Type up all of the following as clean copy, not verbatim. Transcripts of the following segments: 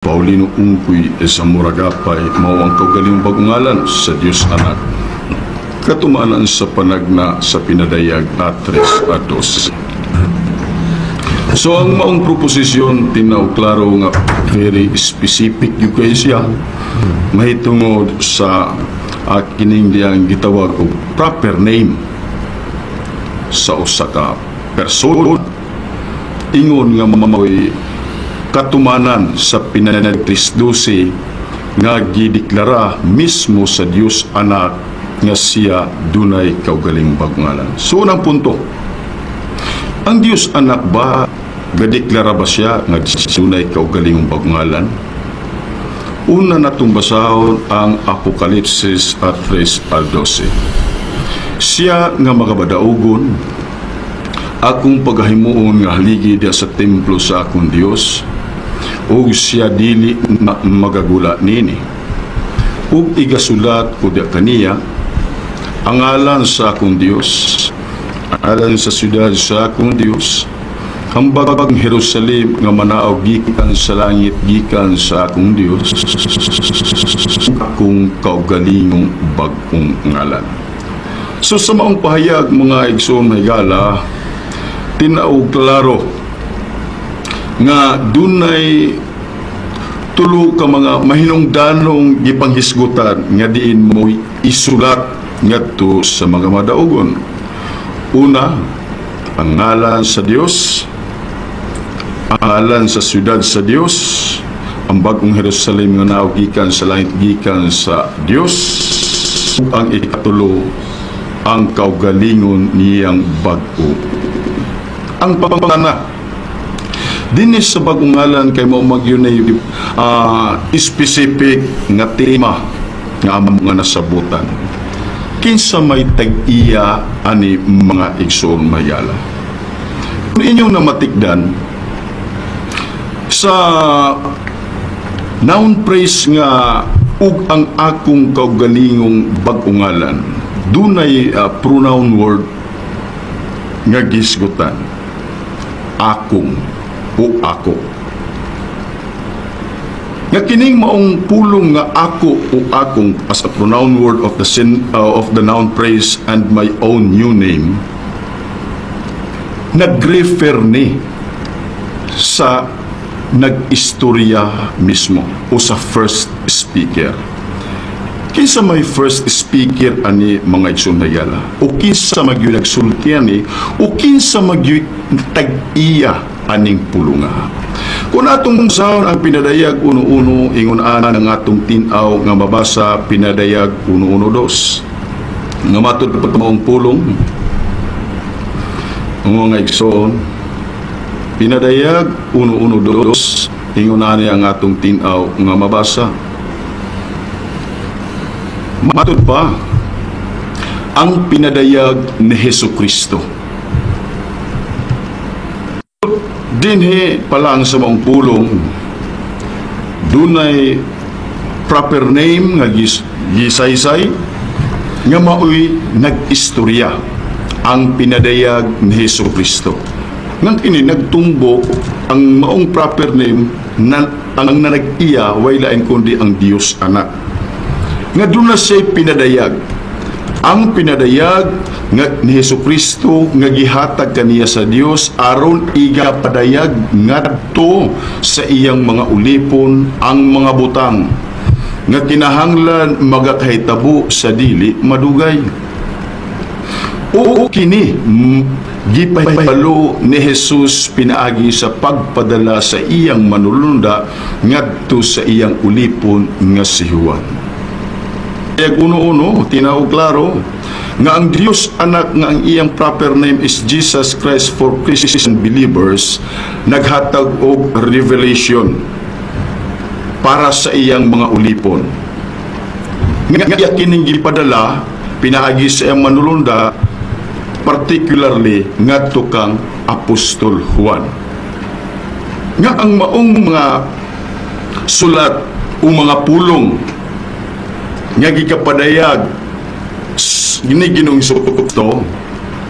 Paulino Ungkoy Zamora Gapay mao ang kaugalingong bagong ngalan sa Dios Anak, katumanan sa panagna sa Pinadayag 3:12. So ang maong proposisyon, tinaw klaro nga very specific gyud kay siya mahitungod sa kining diyang gitawag og proper name sa usa ka persona, ingon nga mamoy katumanan sa Pinadayag 3:12 nga gideklara mismo sa Dios Anak nga siya dunay kaugalingong bagong ngalan. So unang punto, ang Dios Anak ba, gadeklara ba siya nga dunay kaugalingong bagong ngalan? Una natong basahon ang Apokalipsis at 3:12. Siya nga makabadaugon, akong pagahimuon nga haligi diya sa templo sa akong Dios, ug siya dili na magagula nini. Ug igasulat ko diya kaniya ang ngalan sa akong Dios, alan sa syudad sa akong Dios, ang bagong Jerusalem nga manaog gikan sa langit gikan sa akong Dios, akong kaugalingong bagong ngalan. So sa maong pahayag, mga igsoon mahigala, tinaw klaro nga dunay tulo ka mga mahinungdanong gipanghisgutan nga diin mo isulat ngadto sa mga madaugon. Una, ang ngalan sa Dios, ang ngalan sa syudad sa Dios, ang bagong Jerusalem nga naog gikan sa langit gikan sa Dios, ug ang ikatulo, ang kaugalingon niyang bag-o. Ang pangana dinhi sa bagong ngalan kay mao magyunay specific nga tema nga among nga nasabutan. Kinsa may tag-iya ani, mga igsoon mahigala? Kung inyong namatikdan sa noun phrase nga "ug ang akong kaugalingong bag-ong ngalan," dunay pronoun word nga gisgutan, "akong" o "ako." Nga kining maong pulong nga "ako" o "akong" as a pronoun word of the noun phrase "and my own new name," nag-refer ni sa nag-istorya mismo o sa first speaker. Kinsa may first speaker ani, mga igsoon mahigala? O kinsa magyud nagsulti ani? O kinsa magyud tag-iya aning pulunga? Kung atong basahon ang Pinadayag 1.1, ingon ana ang atong tin-aw nga mabasa, Pinadayag 1.1.2. Nga matud pa maong pulong, ang mga igsoon, Pinadayag 1.1.2, ingon ani ang atong tin-aw nga mabasa. Matud pa, ang pinadayag ni Heso Kristo. Dinhi pa lang sa maong pulong, dunay proper name nga gisaysay nga maoy nag-istorya, ang pinadayag ni Heso Kristo. Nang kini nagtumbo ang maong proper name na ang nanag-iya way lain kundi ang Dios Anak. Nga doon na siya'y pinadayag. Ang pinadayag nga ni Heso Kristo nga gihatag kaniya sa Dios aron igapadayag ngadto sa iyang mga ulipon ang mga butang nga kinahanglan magakahitabo sa dili madugay. Oo, kini gipahibalo ni Jesus pinaagi sa pagpadala sa iyang manulunda ngadto sa iyang ulipon nga si Juan. Kaya uno-uno, tinaw klaro nga ang Dios Anak nga ang iyang proper name is Jesus Christ for Christian believers, naghatag og revelation para sa iyang mga ulipon. Nga iya kining gipadala pinaagi sa iyang manulunda, particularly ngadto kang Apostol Juan. Nga ang maong mga sulat o mga pulong nga gikapadayag ni Ginoong Kristo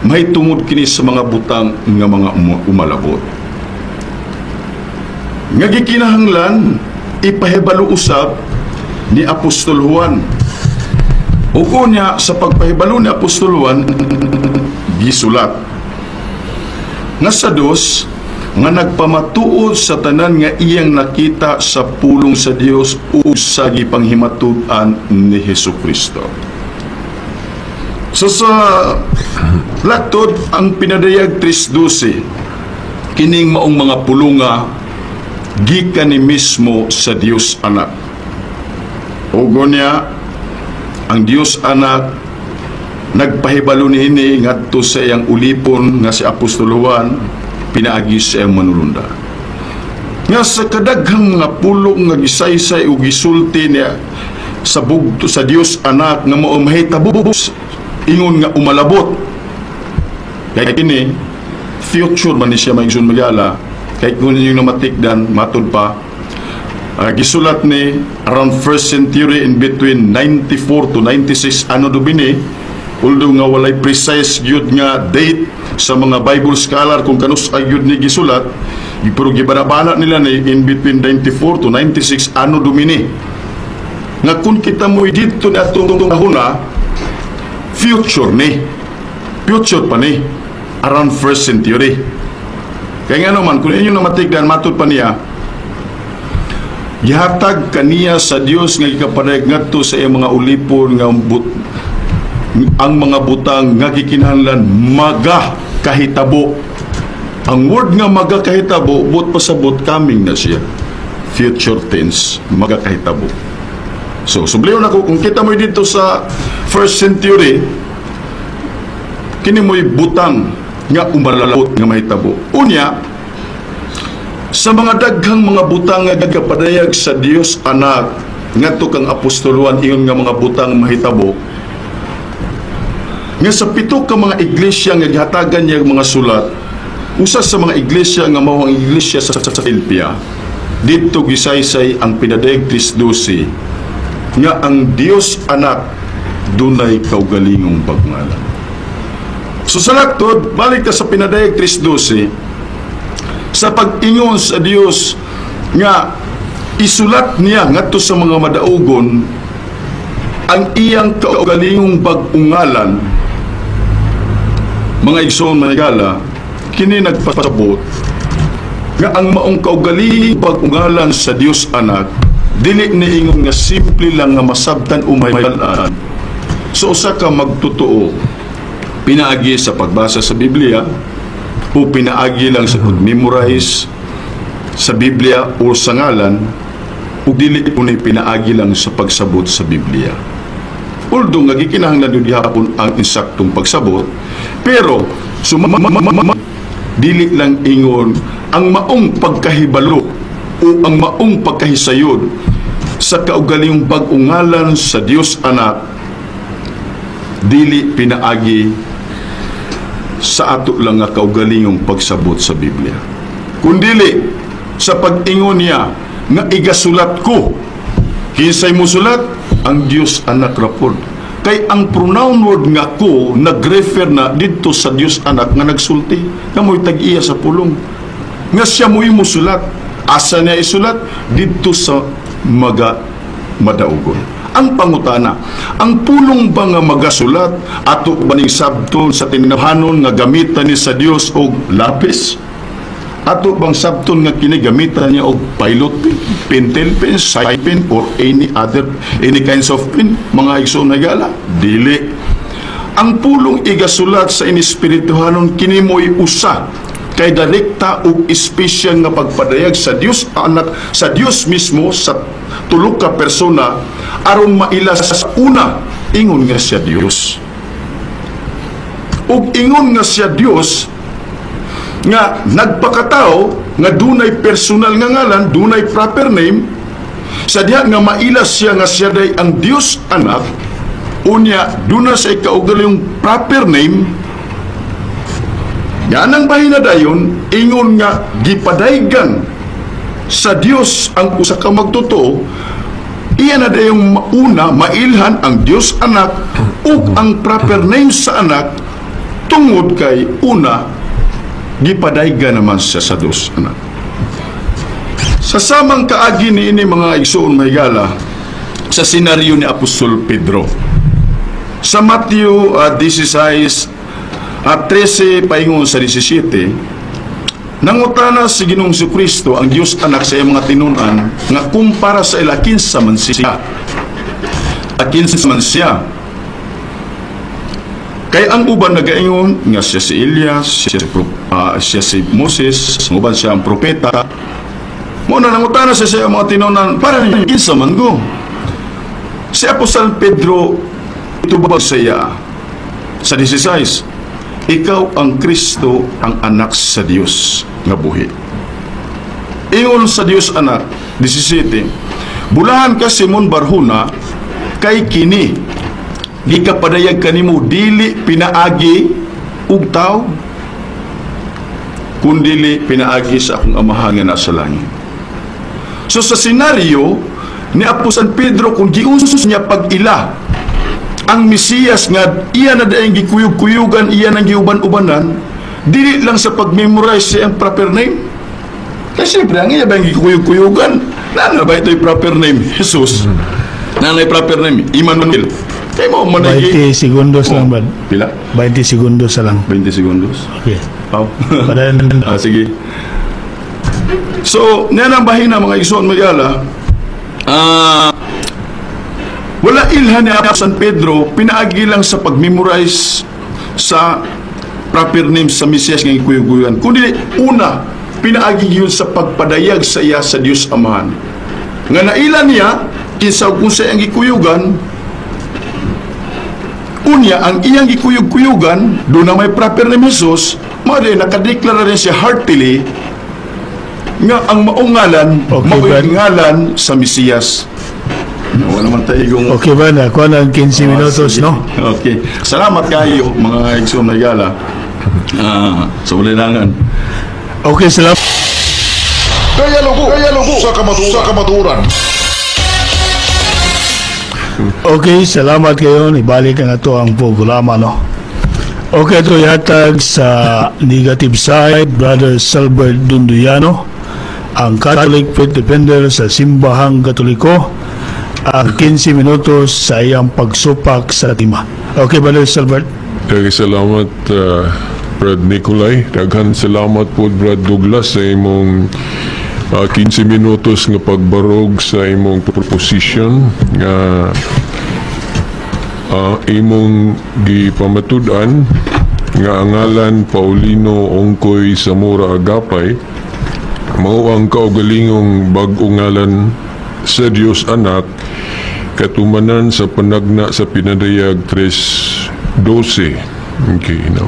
mahitungod kini sa mga butang nga mga umalabot. Nga gikinahanglan Ipahibalo usab ni Apostol Juan. Ug unya sa pagpahibalo ni Apostol Juan, gisulat nga sa dos nga nagpamatuod sa tanan nga iyang nakita sa pulong sa Dios ug sa gipanghimatud-an ni Hesus Kristo. So sa laktod, ang Pinadayag 3.12, kining maong mga pulunga gikan ni mismo sa Dios Anak. Ug unya ang Dios Anak nagpahibalo niini ngadto sa iyang ulipon nga si Apostol Juan pinaagi sa iyang manulunda. Nga sa kadaghang mga pulong nga gisaysay o gisulti niya sa bugto sa Dios Anak nga mao mahitabo, ingon nga umalabot. Kay kini future man ni siya, mga igsoon magala, kay kung inyong namatikdan, matud pa gisulat ni around first century, in between 94 to 96 Anno Domini, although nga walay precise gyud nga date sa mga Bible scholar kung kanus ay gyud ni gisulat, pero gibana-bana nila ni in between 94 to 96 Anno Domini, nga kung kita mo dito na atong huna, future ni, future pa ni, around first century. Kaya nga naman kung inyong namatikdan, matud pa niya gihatag kaniya sa Dios nga gikapadayag ngadto sa iyang mga ulipon nga ang mga butang nga gikinahanglan maga kahitabo. Ang word nga maga kahitabo, buot pasabot coming na siya, future tense, maga kahitabo. So subliyon ako, kung kita mo dito sa first century, kini mo'y butang nga umalalabot nga mahitabo. Unya sa mga daghang mga butang nga gakapadayag sa Dios Anak ngadto kang Apostol Juan, ingon nga mga butang mahitabo, nga sa pito ka mga iglesia nga gihatagan niya ang mga sulat, usa sa mga iglesia nga mao ang iglesia sa Philadelphia, didto gisaysay ang Pinadayag 3.12 nga ang Dios Anak dunay kaugalingong pag-ong ngalan. So sa laktod, balik ta sa Pinadayag 3.12, sa pag-ingon sa Dios nga isulat niya ngadto sa mga madaugon ang iyang kaugalingong bag-ong ngalan, mga igsoon manigala, kini nagpasabot nga ang maong kaugalingong bag-ong ngalan sa Dios Anak dili ni ingon nga simple lang nga masabtan o mahibal-an so usa ka magtotoo pinaagi sa pagbasa sa Biblia o pinaagi lang sa pag-memorize sa Biblia o sa ngalan, o dili po ni pinaagi lang sa pagsabot sa Biblia. Although nga gikinahanglan yun gihapon ang insaktong pagsabot, pero sumama dili lang ingon ang maong pagkahibalo o ang maong pagkahisayod sa kaugalingong bag-ong ngalan sa Dios Anak dili pinaagi sa ato lang nga kaugalingong pagsabot sa Biblia. Kundili sa pag-ingon niya nga igasulat ko. Kinsay musulat? Ang Dios Anak rapod. Kay ang pronoun word nga "ko" nag-refer na didto sa Dios Anak nga nagsulti, nga mo'y tag-iya sa pulong. Nga siya mo'y musulat. Asa niya isulat? Didto sa maga madaugon. Ang pangutana, ang pulong ba nga magasulat, ato ba ning sabton sa tinawhanon nga gamitan ni sa Dios og lapis? Ato bang sabton nga kini gamitan niya og pilot pen, pentel pen, side pen, or any other, any kinds of pen, mga igsoon nagala? Dili. Ang pulong igasulat sa inispirituhanon, kini mo'y usa kay direkta ug espesyal nga pagpadayag sa Dios Anak, sa Dios mismo, sa tulo ka persona, aron maila sa una ingon nga siya Dios. Ug ingon nga siya Dios nga nagpakatao, nga dunay personal nga ngalan, dunay proper name, sa diha nga maila siya nga siya day ang Dios Anak, unya duna sa ikaugalingong proper name. Yan ang bahina dayon, ingon nga gipadaygan sa Dios ang usa ka magtotoo, iya na dayong mauna mailhan ang Dios Anak ug ang proper name sa Anak, tungod kay una gipadaygan naman siya sa Dios Anak. Sa samang kaagi ni ini, mga igsoon mahigala, sa senaryo ni Apostol Pedro. Sa Matthew 16 at 13 paingon sa 17, nangutana si Ginoong Kristo, ang Dios Anak, sa iyang mga tinunan nga kumpara sa ila kinsa man siya. Kinsa man siya. Kay ang uban nagaingon nga siya si Elias, siya si Moses, ang uban siya ang propeta. Mao na nangutana siya sa iyang mga tinunan, "Para ninyo, kinsa man ko?" Si Apostol Pedro itubag sa iya sa 16, "Ikaw ang Kristo, ang anak sa Dios nga buhi." Ingon sa Dios Anak, 17, "Bulahan ka, Simon Barjona, kay kini gikapadayag kanimo dili pinaagi ug tawo kundili pinaagi sa akong Amahan nga nasa langit." So sa senaryo ni Apo San Pedro, kung giunsos niya pag-ila ang Mesiyas nga iya na daing gikuyog-kuyugan, iya nang giuban-ubanan, dili lang sa pag-memorize sa iyang proper name. Kasi siyempre, ang iya ba yung gikuyog-kuyugan? Naa ba ito'y proper name? Jesus. Naa na'y proper name? Emmanuel. Kaya mo, managi. 20 segundos lang ba? Pila? 20 segundos lang. 20 segundos. Okay. Oh. Padayon. Ah, sige. So, niya nang bahina, mga igsoon mahigala, wala ilhan ni San Pedro, pinaagi lang sa pag-memorize sa proper name sa Mesiyas nga gikuyog-kuyugan. Kundi una, pinaagi yun sa pagpadayag sa iya sa Dios Amahan. Nga naila niya, kinsa kung sa iyang gikuyugan, unya, ang iyang gikuyog-kuyugan, doon na may proper name Jesus, mao nakadeklara rin siya heartily nga ang maong ngalan, Okay, mao'y Brad. Ngalan sa Mesiyas. Wala naman tayo yung Okay ba na? Kuha ng 15 minutos, Sige. No? Okay. Salamat kayo, mga igsoon mahigala. Sa ulilangan. Okay, salamat. Dialogo, dialogo sa kamatuoran. Okay, salamat kayo. Ibalik ang ato ang programa, no? Okay, ito ihatag sa negative side, Brother Salbert Dunduyano, ang Catholic Faith Defender sa Simbahang Katoliko, ang 15 minutos sa iyang pagsupak sa tema. Okay, Brother Salbert? Daghang salamat, Brad Nicolay. Daghan salamat po, Brad Douglas, sa imong 15 minutos nga pagbarog sa imong proposition nga imong gipamatud-an nga ang ngalan Paulino Ongkoy Zamora Agapay mao ang kaugalingong bag-ong ngalan sa Dios Anak katumanan sa panagna sa Pinadayag 3.12. Okay, no?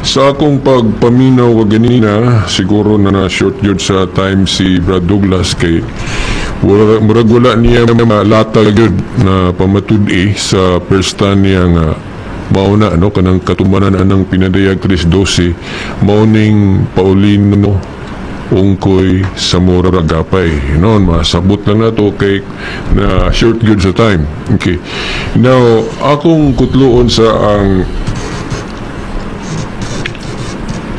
Sa akong pagpaminaw ganina, siguro na na short yun sa time si Brad Douglas kay wala, murag wala niya malatag yun na pamatud-i sa first time niya nga mao na, no, kanang katumanan anang Pinadayag 3.12 mao ning Paulino Ungkoy Zamora Agapay. Noon, masabot lang na to kay na short good sa time. Okay. Now, akong kutluon sa ang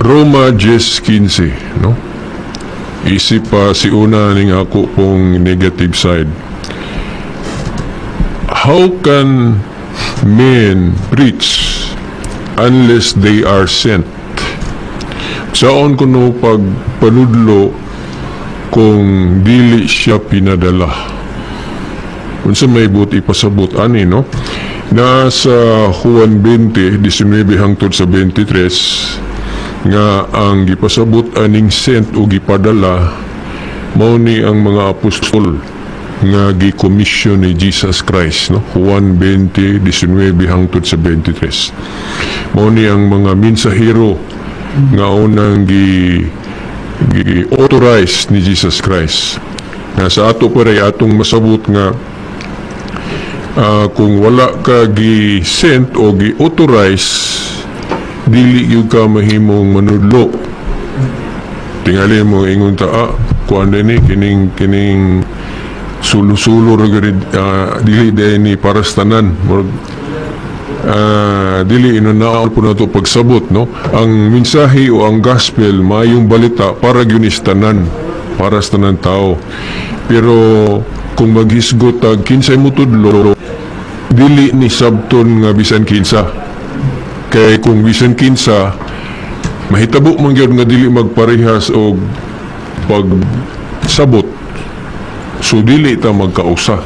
Roma 10.15, no? Isip pa si una ning ako pong negative side. How can men preach unless they are sent? Saon kuno pagpanudlo kung dili siya pinadala? Unsa may buot ipasabot ani, no? Nasa Juan 20, 19 hangtod sa 23 nga ang gipasabot aning sent o gipadala mao ni ang mga apostol nga gi-commission ni Jesus Christ, no? Juan 20, 19 hangtod sa 23, mao ni ang mga mensahero nga unang gi authorize ni Jesus Christ nga sa ato pa rin atong masabot nga kung wala ka gi-sent o gi-authorize, dili gyud ka mahimong manudlo. Tingali mo ingon ta, kuan ni kining kining sulo-sulo ra gani, dili day ni para sa tanan. Murag, dili inunaan po na to pagsabot, no? Ang mensahe o ang gospel, maayong balita, para gyud ni sa tanan. Para sa tanan tao. Pero kung maghisgot tag kinsay mutudlo, dili ni sabton nga bisan kinsa. Kay kung bisan kinsa, mahitabo man gyud nga dili magparehas og pagsabot. So dili ta magkausa.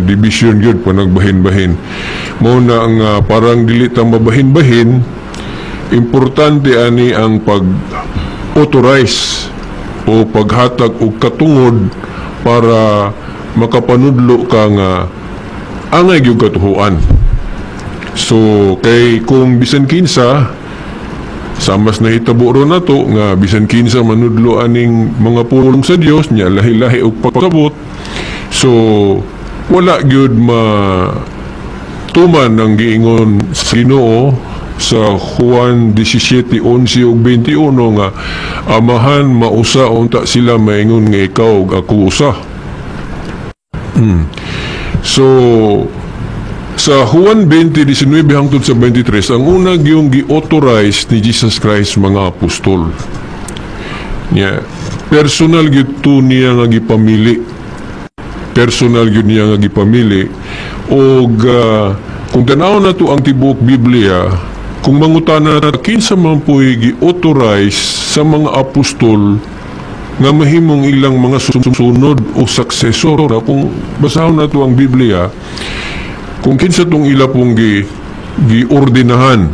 Division gyud pa nagbahin-bahin. Mao na ang parang dili ta mabahin-bahin, importante ani ang pag-authorize o paghatag og katungod para makapanudlo ka nga angay gyud katuhuan. So kay kung bisan kinsa, sa mas nahitabo ron nato nga bisan kinsa manudlo aning mga pulong sa Dios nya, lahi-lahi og pagkabot, so wala gyud ma tuman ang giingon sa Ginoo sa Juan 17:11 ug 21 nga, "Amahan, mausa unta sila maingon nga ikaw ug ako usa." So sa Juan 20:19 hangtod sa 23, ang una yung gi-authorize ni Jesus Christ mga apostol. Nya, personal gyud to niya nga gipamili. Personal gyud niya nga gipamili og kung tan-aw na to ang tibuok Biblia, kung mangutana na kinsa man po'y gi-authorize sa mga apostol nga mahimong ilang mga susunod o successor. Kung basahon na to ang Biblia, kung kinsa tong ila pong gi-ordinahan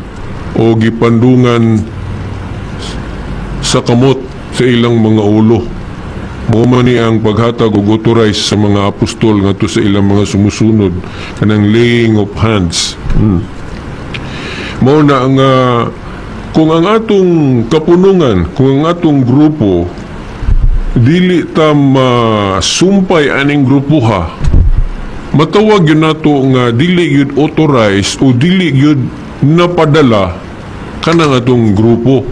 o gipandungan sa kamot sa ilang mga ulo. Mao man ni ang paghatag og authorize sa mga apostol ngadto sa ilang mga sumusunod, kanang laying of hands. Mao na ang kung ang atong kapunungan, kung ang atong grupo dili ta masumpay aning grupo ha, matawag yun nato nga dili yun authorized o dili yun napadala kanang atong grupo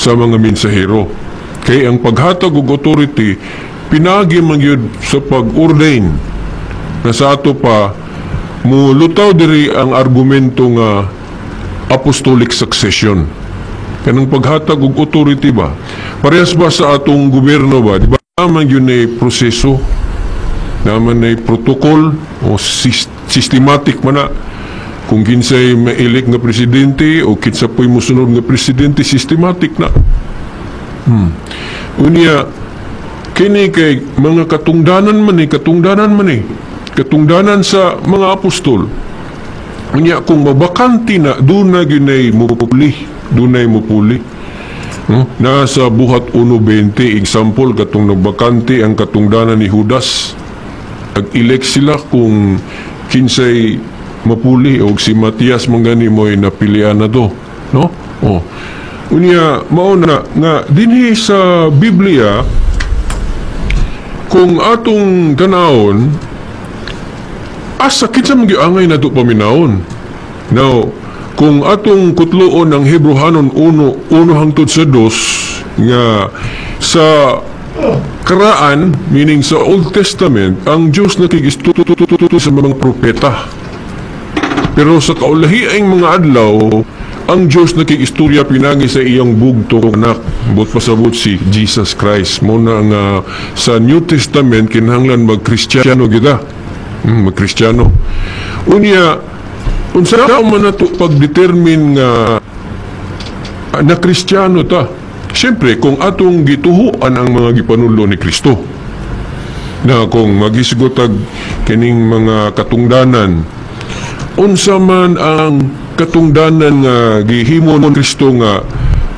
sa mga mensahero. Kay ang paghatag og authority, pinaagi man gyud sa pag-ordain na sa ato pa mulutaw diri ang argumento nga apostolic succession, kanang paghatag og authority ba. Parehas ba sa atong gobyerno ba, di ba man yun ay proseso naman ay protocol o systematic man na kung kinsay ma-elect nga presidente o kinsa po'y musunod nga presidente, systematic na. Unya kini kay mga katungdanan man eh, katungdanan man eh, katungdanan sa mga apostol. Unya kung mabakante na, doon na ginay mupuli, dunay mupuli, no? Nasa Buhat 1:20, example, katong nagbakante ang katungdanan ni Judas, nag-elect sila kung kinsay mapuli o si Matias man gani mo'y napilian na to, no? Oh, unya mao na nga dinhi sa Biblia, kung atong tanawon, asa kinsa man gyud angay nato paminawon. Now, kung atong kutloon ang Hebrohanon 1:1 hangtod sa 2 nga sa karaan, meaning sa Old Testament, ang Diyos nakig-istorya sa mga propeta. Pero sa kaulahiang mga adlaw, ang Diyos nakig-istorya pinagi sa iyang bugtong anak, buot pasabot si Jesus Christ. Mao na nga sa New Testament kinahanglan magkristyano kita. Magkristyano. Unya, unsa man nato pag-determine nga na Kristiyano ta? Siyempre, kung atong gituhuan ang mga gipanudlo ni Kristo. Na kung maghisgot ag kining mga katungdanan, unsa man ang katungdanan nga gihimo ni Kristo nga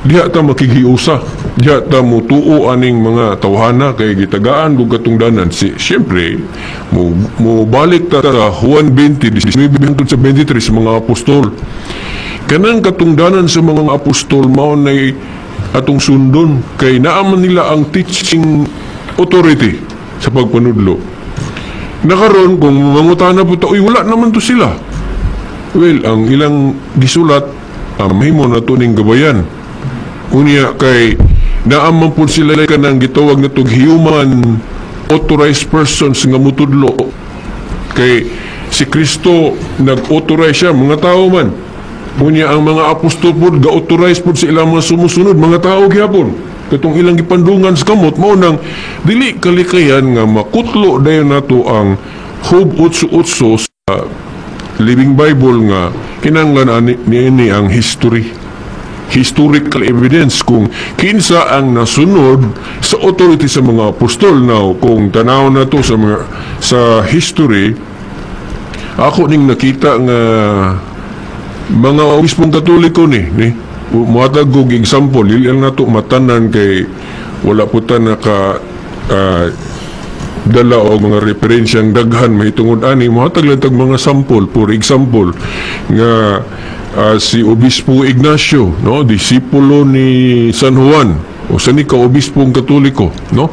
diha ta makighiusa, diha ta mutuo aning mga tawhana kay gitagaan og katungdanan? Si siyempre mo balik ta sa Juan 20:19 hangtod sa 23 sa mga apostol. Kanang katungdanan sa mga apostol mao nay atong sundon kay naa man nila ang teaching authority sa pagpanudlo. Nakaron kung mangutana po ta, "Uy, wala naman to sila." Well, ang ilang gisulat, mahimo na to ning gabayan. Unya kay naa man pud sila kanang gitawag na tog human authorized persons nga mutudlo. Kay si Kristo nag-authorize siya, mga tao man. Unya ang mga apostol pud ga-authorize pud sa ilang mga sumusunod, mga tao gihapon. Katong ilang gipandungan sa kamot, mao nang dili kalikayan nga makutlo dayon nato ang Job 8:8 sa Living Bible nga kinahanglan ani niini ang history, historical evidence kung kinsa ang nasunod sa authority sa mga apostol. Now, kung tanaw na to sa mga sa history, ako ning nakita nga mga obispong Katoliko ni muhatag og example, dili lang nato matanan kay wala po ta naka dala og mga referensyang daghan mahitungod ani. Muhatag lang tag mga sample. For example nga si Obispo Ignacio, no, disipulo ni San Juan, o sa ni ka obispong Katoliko, no,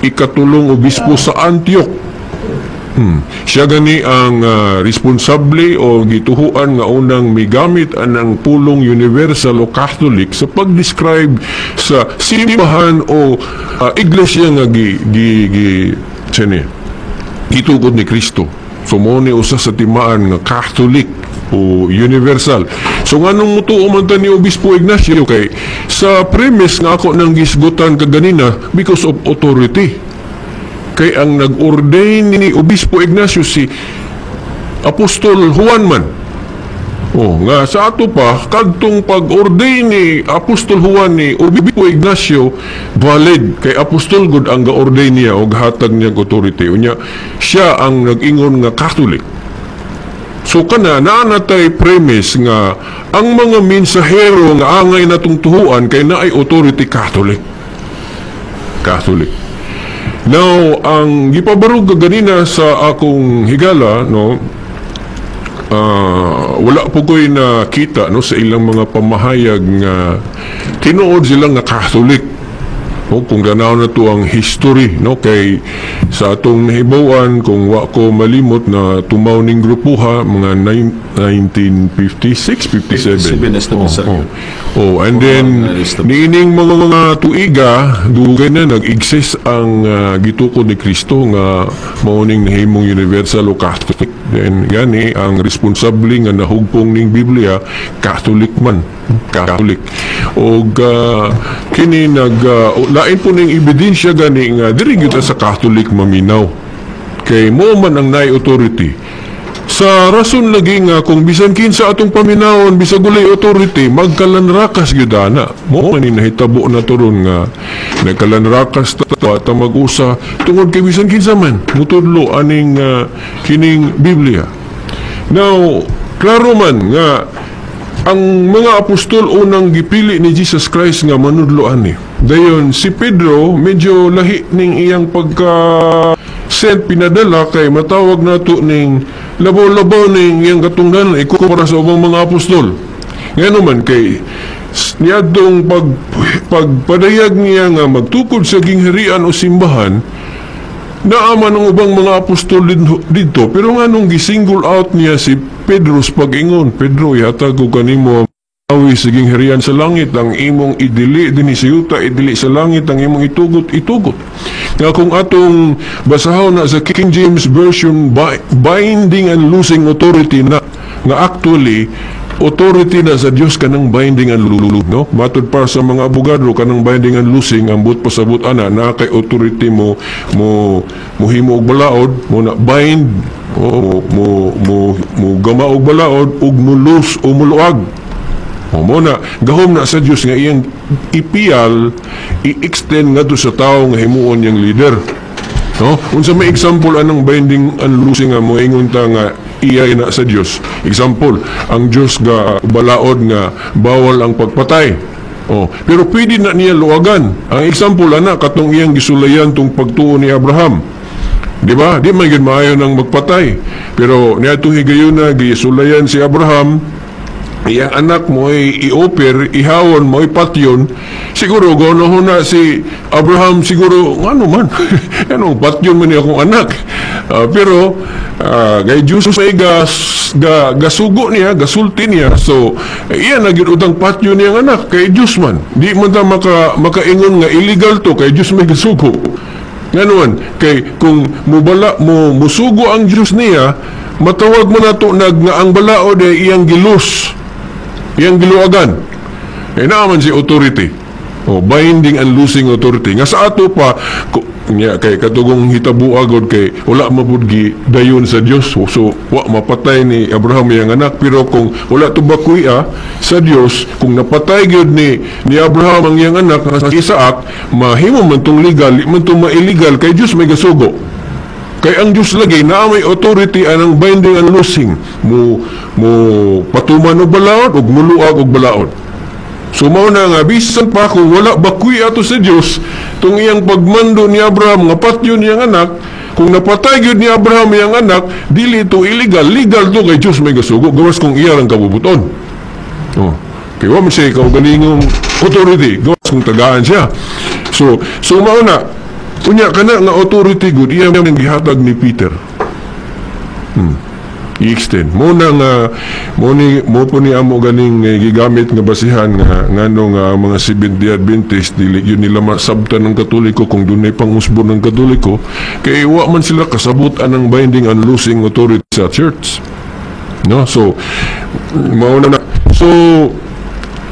ikatulong obispo sa Antioch. Siya gani ang responsable o gituhuan nga unang migamit anang pulong universal o Catholic sa pag-describe sa simbahan o iglesia nga gi gi gi sini gitukod ni Kristo. So mo ni usa sa timaan nga Catholic o universal. So nganong mutuo man ta ni Obispo Ignacio? Kay sa premise nga ako nang gisgutan kaganina, because of authority, kay ang nag-ordain ni Obispo Ignacio si Apostol Juan man. Oh, nga sa ato pa, kadtong pag-ordain ni Apostol Juan ni Obispo Ignacio, valid kay apostol gud ang ga-ordain niya og hatag niya og authority. Unya siya ang nag-ingon nga Catholic. So kana naa na tay premise nga ang mga mensahero nga angay natong tuhuan kay naay authority Catholic. Catholic. Now, ang gipabarog ganina sa akong higala, no, wala po ko'y nakita, no, sa ilang mga pamahayag nga tinuod sila nga Catholic. No, kung ganaw na to ang history, no, kay sa atong nahibaw-an, kung wa ko malimot na tumaw ning grupuha mga 1956, 57. 57 na Oh, oh. Oh, and then niining mga tuiga, dugay na nag-exist ang gitukod ni Kristo nga mao ning nahimong universal o Catholic. Then gani ang responsable nga nahugpong ning Biblia, Catholic man. Catholic. Og kini nag lain po ning ebidensya gani nga diri gyud ta sa Catholic maminaw. Kay mo man ang naay authority. Sa rason lagi nga kung bisan kinsa atong paminawon, bisag walay authority, magkalanrakas gyud ana. Mo man ni nahitabo na turon nga nagkalanrakas ta ta mag-usa tungod kay bisan kinsa man mutudlo aning kining Biblia. Now, klaro man nga ang mga apostol unang gipili ni Jesus Christ nga manudlo ani. Dayon si Pedro, medyo lahi ning iyang pagka sent, pinadala, kay matawag nato ning labaw-labaw ning iyang katungdanan ikumpara sa ubang mga apostol. Ngano man? Kay niadtong pagpadayag niya nga magtukod sa gingharian o simbahan, naaman ang ubang mga apostol didto, pero nganong gisingle out niya si Pedro sa pag-ingon, "Pedro, ihatag ko kanimo awi sa gingharian sa langit. Ang imong idili dinhi sa yuta, idili sa langit. Ang imong itugot, itugot." Nga kung atong basahon na sa King James Version, binding and loosing authority na, nga actually authority na sa Dios kanang binding and loosing, no? Matud pa sa mga abogado, kanang binding and loosing, ang buot pasabot ana na kay authority mo mo mohimo og balaod mo na bind o mo mo mo gama og balaod ug mo loose o muluag. O mo na gahom na sa Dios nga iyang ipiyal, i-extend ngadto sa tawo nga himuon niyang leader, no? Unsa may example anang binding and loosing nga moingon ta nga iya na sa Dios? Example, ang Dios ga balaod nga bawal ang pagpatay. Oh, pero pwede na niya luwagan. Ang example ana, katong iyang gisulayan tong pagtuo ni Abraham. Di ba? Di man gyud maayo nang magpatay. Pero niadtong higayuna, gisulayan si Abraham, iyang anak mo ay i-offer, ihawon mo, ipatyon. Siguro, gano'n na si Abraham, siguro, ano man, ano, patyon man niya akong anak. Pero, kay Diyos may gasugo niya, gasulti niya, so, iyan na gyud utang patyon niyang anak, kay Diyos man. Di man ta makaingon nga illegal to, kay Diyos may gasugo. Nganon, kay kung mubala, mo musugo ang Diyos niya, matawag mo na to nag nga ang balaod ay iyang gilus, iyang giluagan. Eh naaman si authority. Oh, binding and loosing authority. Nga sa ato pa nya kay katugong hitabo agod kay wala mapud gi dayon sa Dios. So wa mapatay ni Abraham iyang anak, pero kung wala to bakuya sa Dios, kung napatay gyud ni Abraham ang iyang anak nga si Isaac, mahimo man tong legal, di man tong ma-illegal kay Dios may gasugo. Kay ang Dios lagi naa may authority anang binding and loosing, mo mo patuman og balaod ug muluag og balaod. So mao na nga bisan pa kung wala bakuy ato sa Dios tung iyang pagmando ni Abraham nga patyon iyang anak, kung napatay gyud ni Abraham iyang anak, dili to illegal, legal to kay Dios may gasugo gawas kung iya lang kabubuton. Oh. Kay wa man siya kaugalingong authority gawas kung tagaan siya. So mao na unya kana nga authority gud iya man gihatag ni Peter. I-extend mo na nga mo ni mo po ni amo ganing gigamit nga basihan nga ngano nga ang mga Seventh-day Adventist dili yun nila masabtan ng Katoliko kung dunay pangusbon ng Katoliko, kay wa man sila kasabot anang binding and loosing authority sa church, no? So mao na, so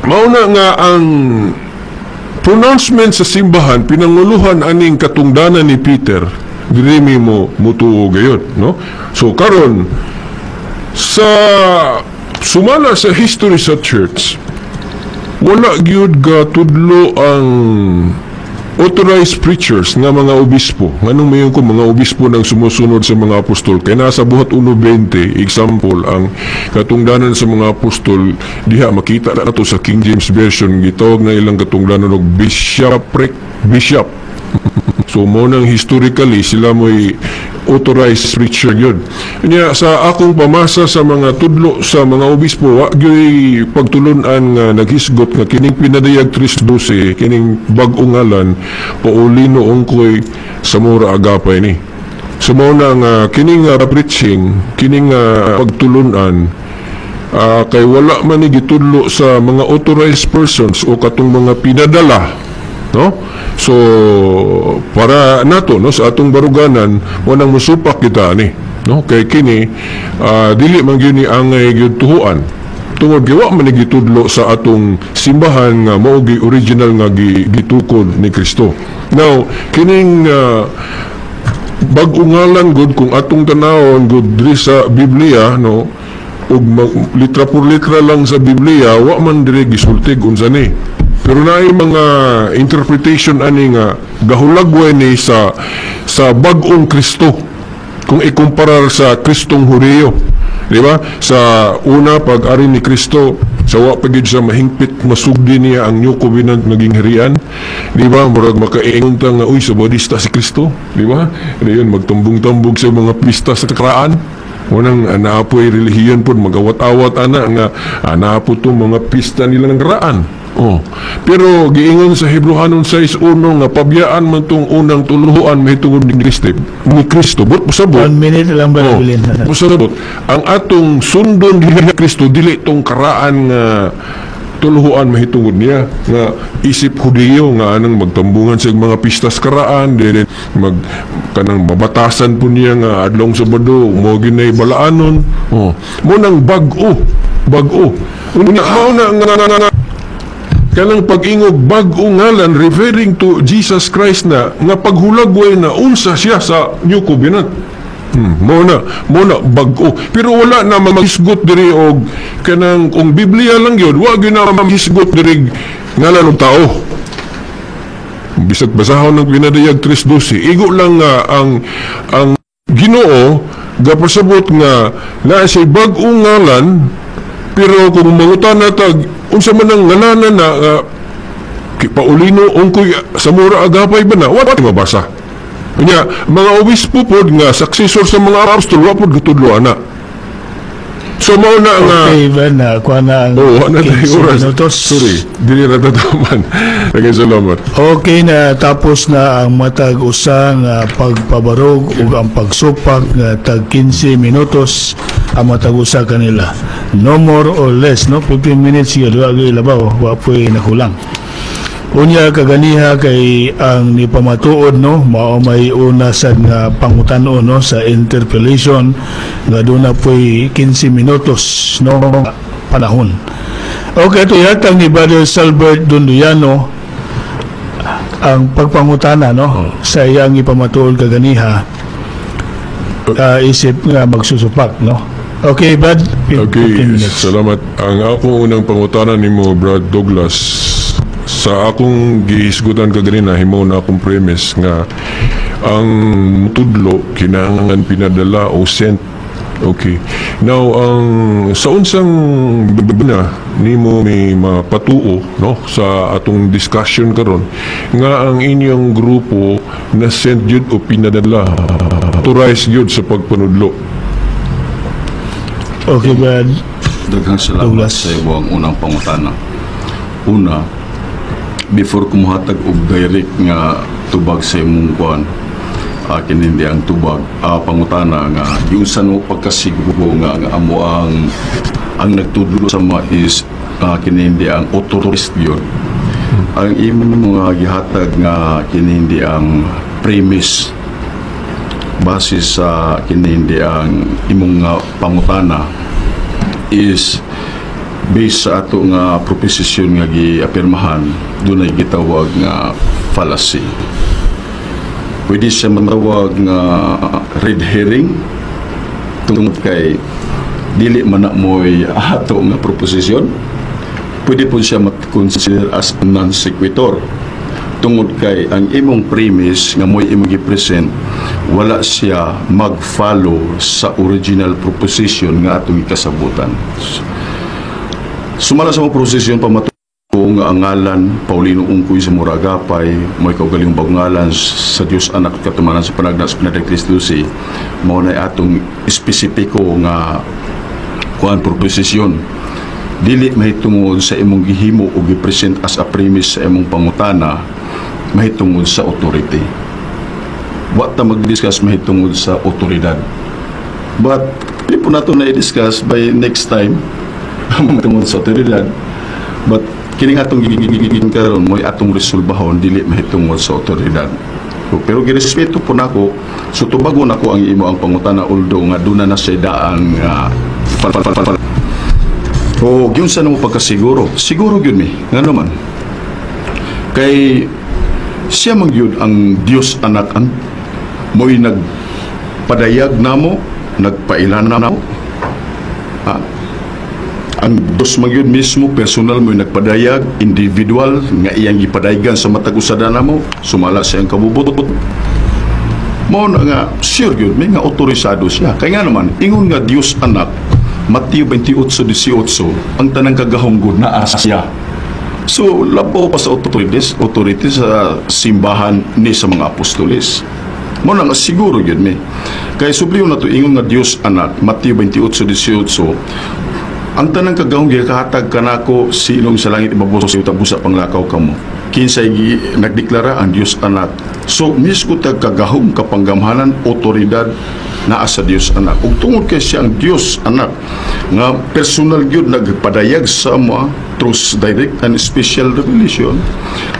mao na nga ang pronouncement sa simbahan pinanguluhan aning katungdanan ni Peter, diri mi mo mutuo gayud, no? So karon, sa sumala sa history sa church, wala gyud gatudlo ang authorized preachers nga mga obispo. Nganong mayon ko mga obispo nang sumusunod sa mga apostol? Kay nasa Buhat 1:20, example, ang katungdanan sa mga apostol diha makita nato sa King James Version, gitawag na ilang katungdanan og bishopric, bishop. So mo nang historically sila mo'y authorized preacher yun. Nya sa akong pamasa sa mga tudlo sa mga obispo, wa gyoy pagtulun-an nga naghisgot nga kining Pinadayag 3:12, kining bag-ong ngalan Paulino Ongkoy Zamora Agapay ni. So mao na nga kining preaching, kining pagtulun-an, kay wala man ni gitudlo sa mga authorized persons o katong mga pinadala, no? So para nato, no, sa atong baruganan, wanang musupak kita ani, no? Kay kini dili man gyud ni angay gyud tuhuan tungod kay wa man ni gitudlo sa atong simbahan nga mao gi original nga gitukod ni Kristo. Now kining bag-o ngalan gud, kung atong tanawon gud diri sa Biblia, no, ug litra por litra lang sa Biblia, wa man diri gisultig unsa ni, pero naay mga interpretation ani nga gahulagway ni sa bag-ong Kristo kung ikumparar sa Kristong Hudiyo, di ba? Sa una pag-ari ni Kristo, sa wa pa gyud siya mahingpit masugdi niya ang New Covenant naging harian, di ba? Murag makaingon ta nga, uy, sabadista si Kristo, di ba? Yun, magtambong-tambog sa mga pista sa karaan. Unang naapoy relihiyon pod, magawat-awat ana nga naapo to mga pista nila ng karaan. Oh. Pero giingon sa Hebreohanon 6:1 nga pabyaan man tong unang tuluhan mahitungod ni Kristo. Ni Kristo but pasabot. 1 minute lang ba Oh, bilin? pasabot. Ang atong sundon ni Kristo dili tong karaan nga tuluhan mahitungod niya nga isip Hudiyo nga anang magtambungan sa mga pistas karaan, dili mag kanang mabatasan po niya nga adlong Sabado mo ginay balaanon. Oh, mo nang bag-o, bag-o. Unya mao na nga kanang pag-ingog bag-o ngalan referring to Jesus Christ na nga paghulagway na unsa siya sa New Covenant. Mo na bag-o. Pero wala na magisgot diri og kanang kung Biblia lang gyud, wa gyud na magisgot diri ngalan og tao. Bisag basahon ng Pinadayag 3:12, igo lang nga ang Ginoo gapasabot nga naa siya'y bag-ong ngalan, pero kung mangutana tag unsa man ang ngalanan na kay Paulino Ongkoy Zamora Agapay ba na, wa mabasa. Unya, mga obispo pod nga successor sa mga apostol, wa pod gitudlo ana. So mao na nga Okay, Ben, na kuha na ang Oh, na tayo 15 oras. minutos. Sorry, dili ra tataman. Daghang salamat. Okay na, tapos na ang matag usa nga pagpabarog ug ang pagsupak nga tag 15 minutos ang matag usa kanila. No more or less, no? 15 minutes yun, wa gyud labaw, wa po'y nakulang. Unya kaganiha kay ang nipamatuod, no, mao may una sad nga pangutan-on, no, sa interpellation nga duna po'y 15 minutos, no, panahon. Okay, ito yatang ni Brother Salbert Dunduyano. Ang pagpangutana, no, sa iyang ipamatuod kaganiha, isip nga magsusupak, no? Okay, Brad, 15 Okay, minutes. Salamat. Ang akong unang pangutana nimo, Brad Douglas, sa akong gihisgutan kaganina, himo na akong premise nga ang tudlo kinahanglan pinadala o sent. Okay. Now, ang sa unsang na nimo may mapatuo, no, sa atong discussion karon nga ang inyong grupo na sent gyud o pinadala, authorized gyud sa pagpanudlo? Okay, Brad. Daghang salamat Douglas. Sa imong unang pangutana. Una, before ko muhatag og direct nga tubag sa imong kuan, akin hindi ang tubag, pangutana nga giunsa mo pagkasiguro nga amo ang nagtudlo sa mga is kini hindi ang authorized yun. Ang imong mga gihatag nga kini hindi ang premise base sa kini hindi ang imong nga pangutana is based sa ato nga proposisyon nga giapirmahan, dunay gitawag nga fallacy. Pwede siya matawag nga red herring tungod kay dili man na mo'y ato nga proposisyon. Pwede po siya mat-consider as non sequitur tungod kay ang imong premise nga mo'y imong gi-present, wala siya mag-follow sa original proposition nga atong ikasabutan. Sumala sa mga proposisyon, pamatuo nga ang ngalan Paulino Ungkoy sa Muragapay mo'y kaugalingong bagong ngalan sa Dios Anak at katumanan sa panagna sa Pinadang Kristo si mao na atong espesipiko nga kuan proposisyon, dili mahitungod sa imong gihimo o gi-present as a premise sa imong pangutana mahitungod sa authority. Wa ta mag-discuss mahitungod sa otoridad. But di po nato na i-discuss by next time tungod sa otoridad. But kining atong gigigigin karon mo'y atong resolbahon dili mahitungod sa otoridad. So, pero girespeto po nako, so tubagon nako ang imo ang pangutana, although nga duna na siya daan nga fal fal fal fal. O giunsa na mo pagkasiguro? Siguro gyud mi. Ngano man? Kay siya man gyud ang Dios Anak ang mo'y nagpadayag namo, nagpailan namo. Ha? Ang Dios man gyud mismo personal mo'y nagpadayag, individual nga iyang gipadayagan sa matag usa namo, sumala sa iyang kabubot. Mao na nga sure gyud mi nga otorisado siya. Kay nga naman, ingon nga Dios Anak, Mateo 28:18, ang tanang kagahom gud naa siya. So, labaw pa sa authority sa simbahan ni sa mga apostoles. Mao na nga siguro gyud mi. Kay subliyon na to, ingon nga Dios Anak, Mateo 28:18, ang tanang kagahom gikahatag kanako silong sa langit ibabaw sa yuta busa panglakaw kamo. Kinsay nagdeklara? Ang Dios Anak. So misko tag kagahom, kapanggamhanan, otoridad naa sa Dios Anak. Ug tungod kay siya ang Dios Anak nga personal gyud nagpadayag sa mga through direct and special revelation,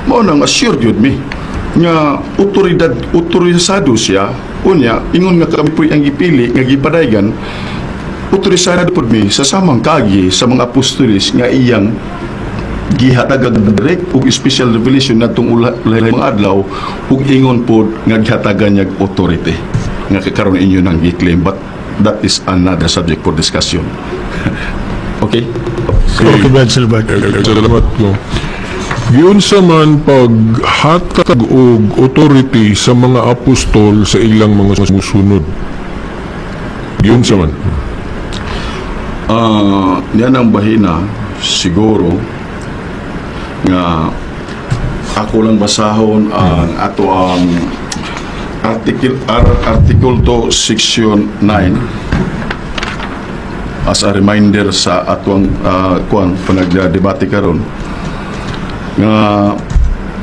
mao na nga sure gyud mi nga otoridad, otorisado siya. Unya ingon nga kami po'y ang gipili nga gipadayagan, otorisado pod mi sa samang kagi sa mga apostoles nga iyang gihatag direct ug special revelation natong ulahi mga adlaw, ug ingon pod nga gihatagan niya og authority nga karon inyo nang gi-claim, but that is another subject for discussion. Okay? Okay, Brad Silbert. Salamat ko. Giunsa man paghatag og authority sa mga apostol sa ilang mga musunod? Giunsa man? Ah, yan ang bahina siguro nga ako lang basahon ang ato ang article 2 section 9 as a reminder sa atong kuan panagdebate karon nga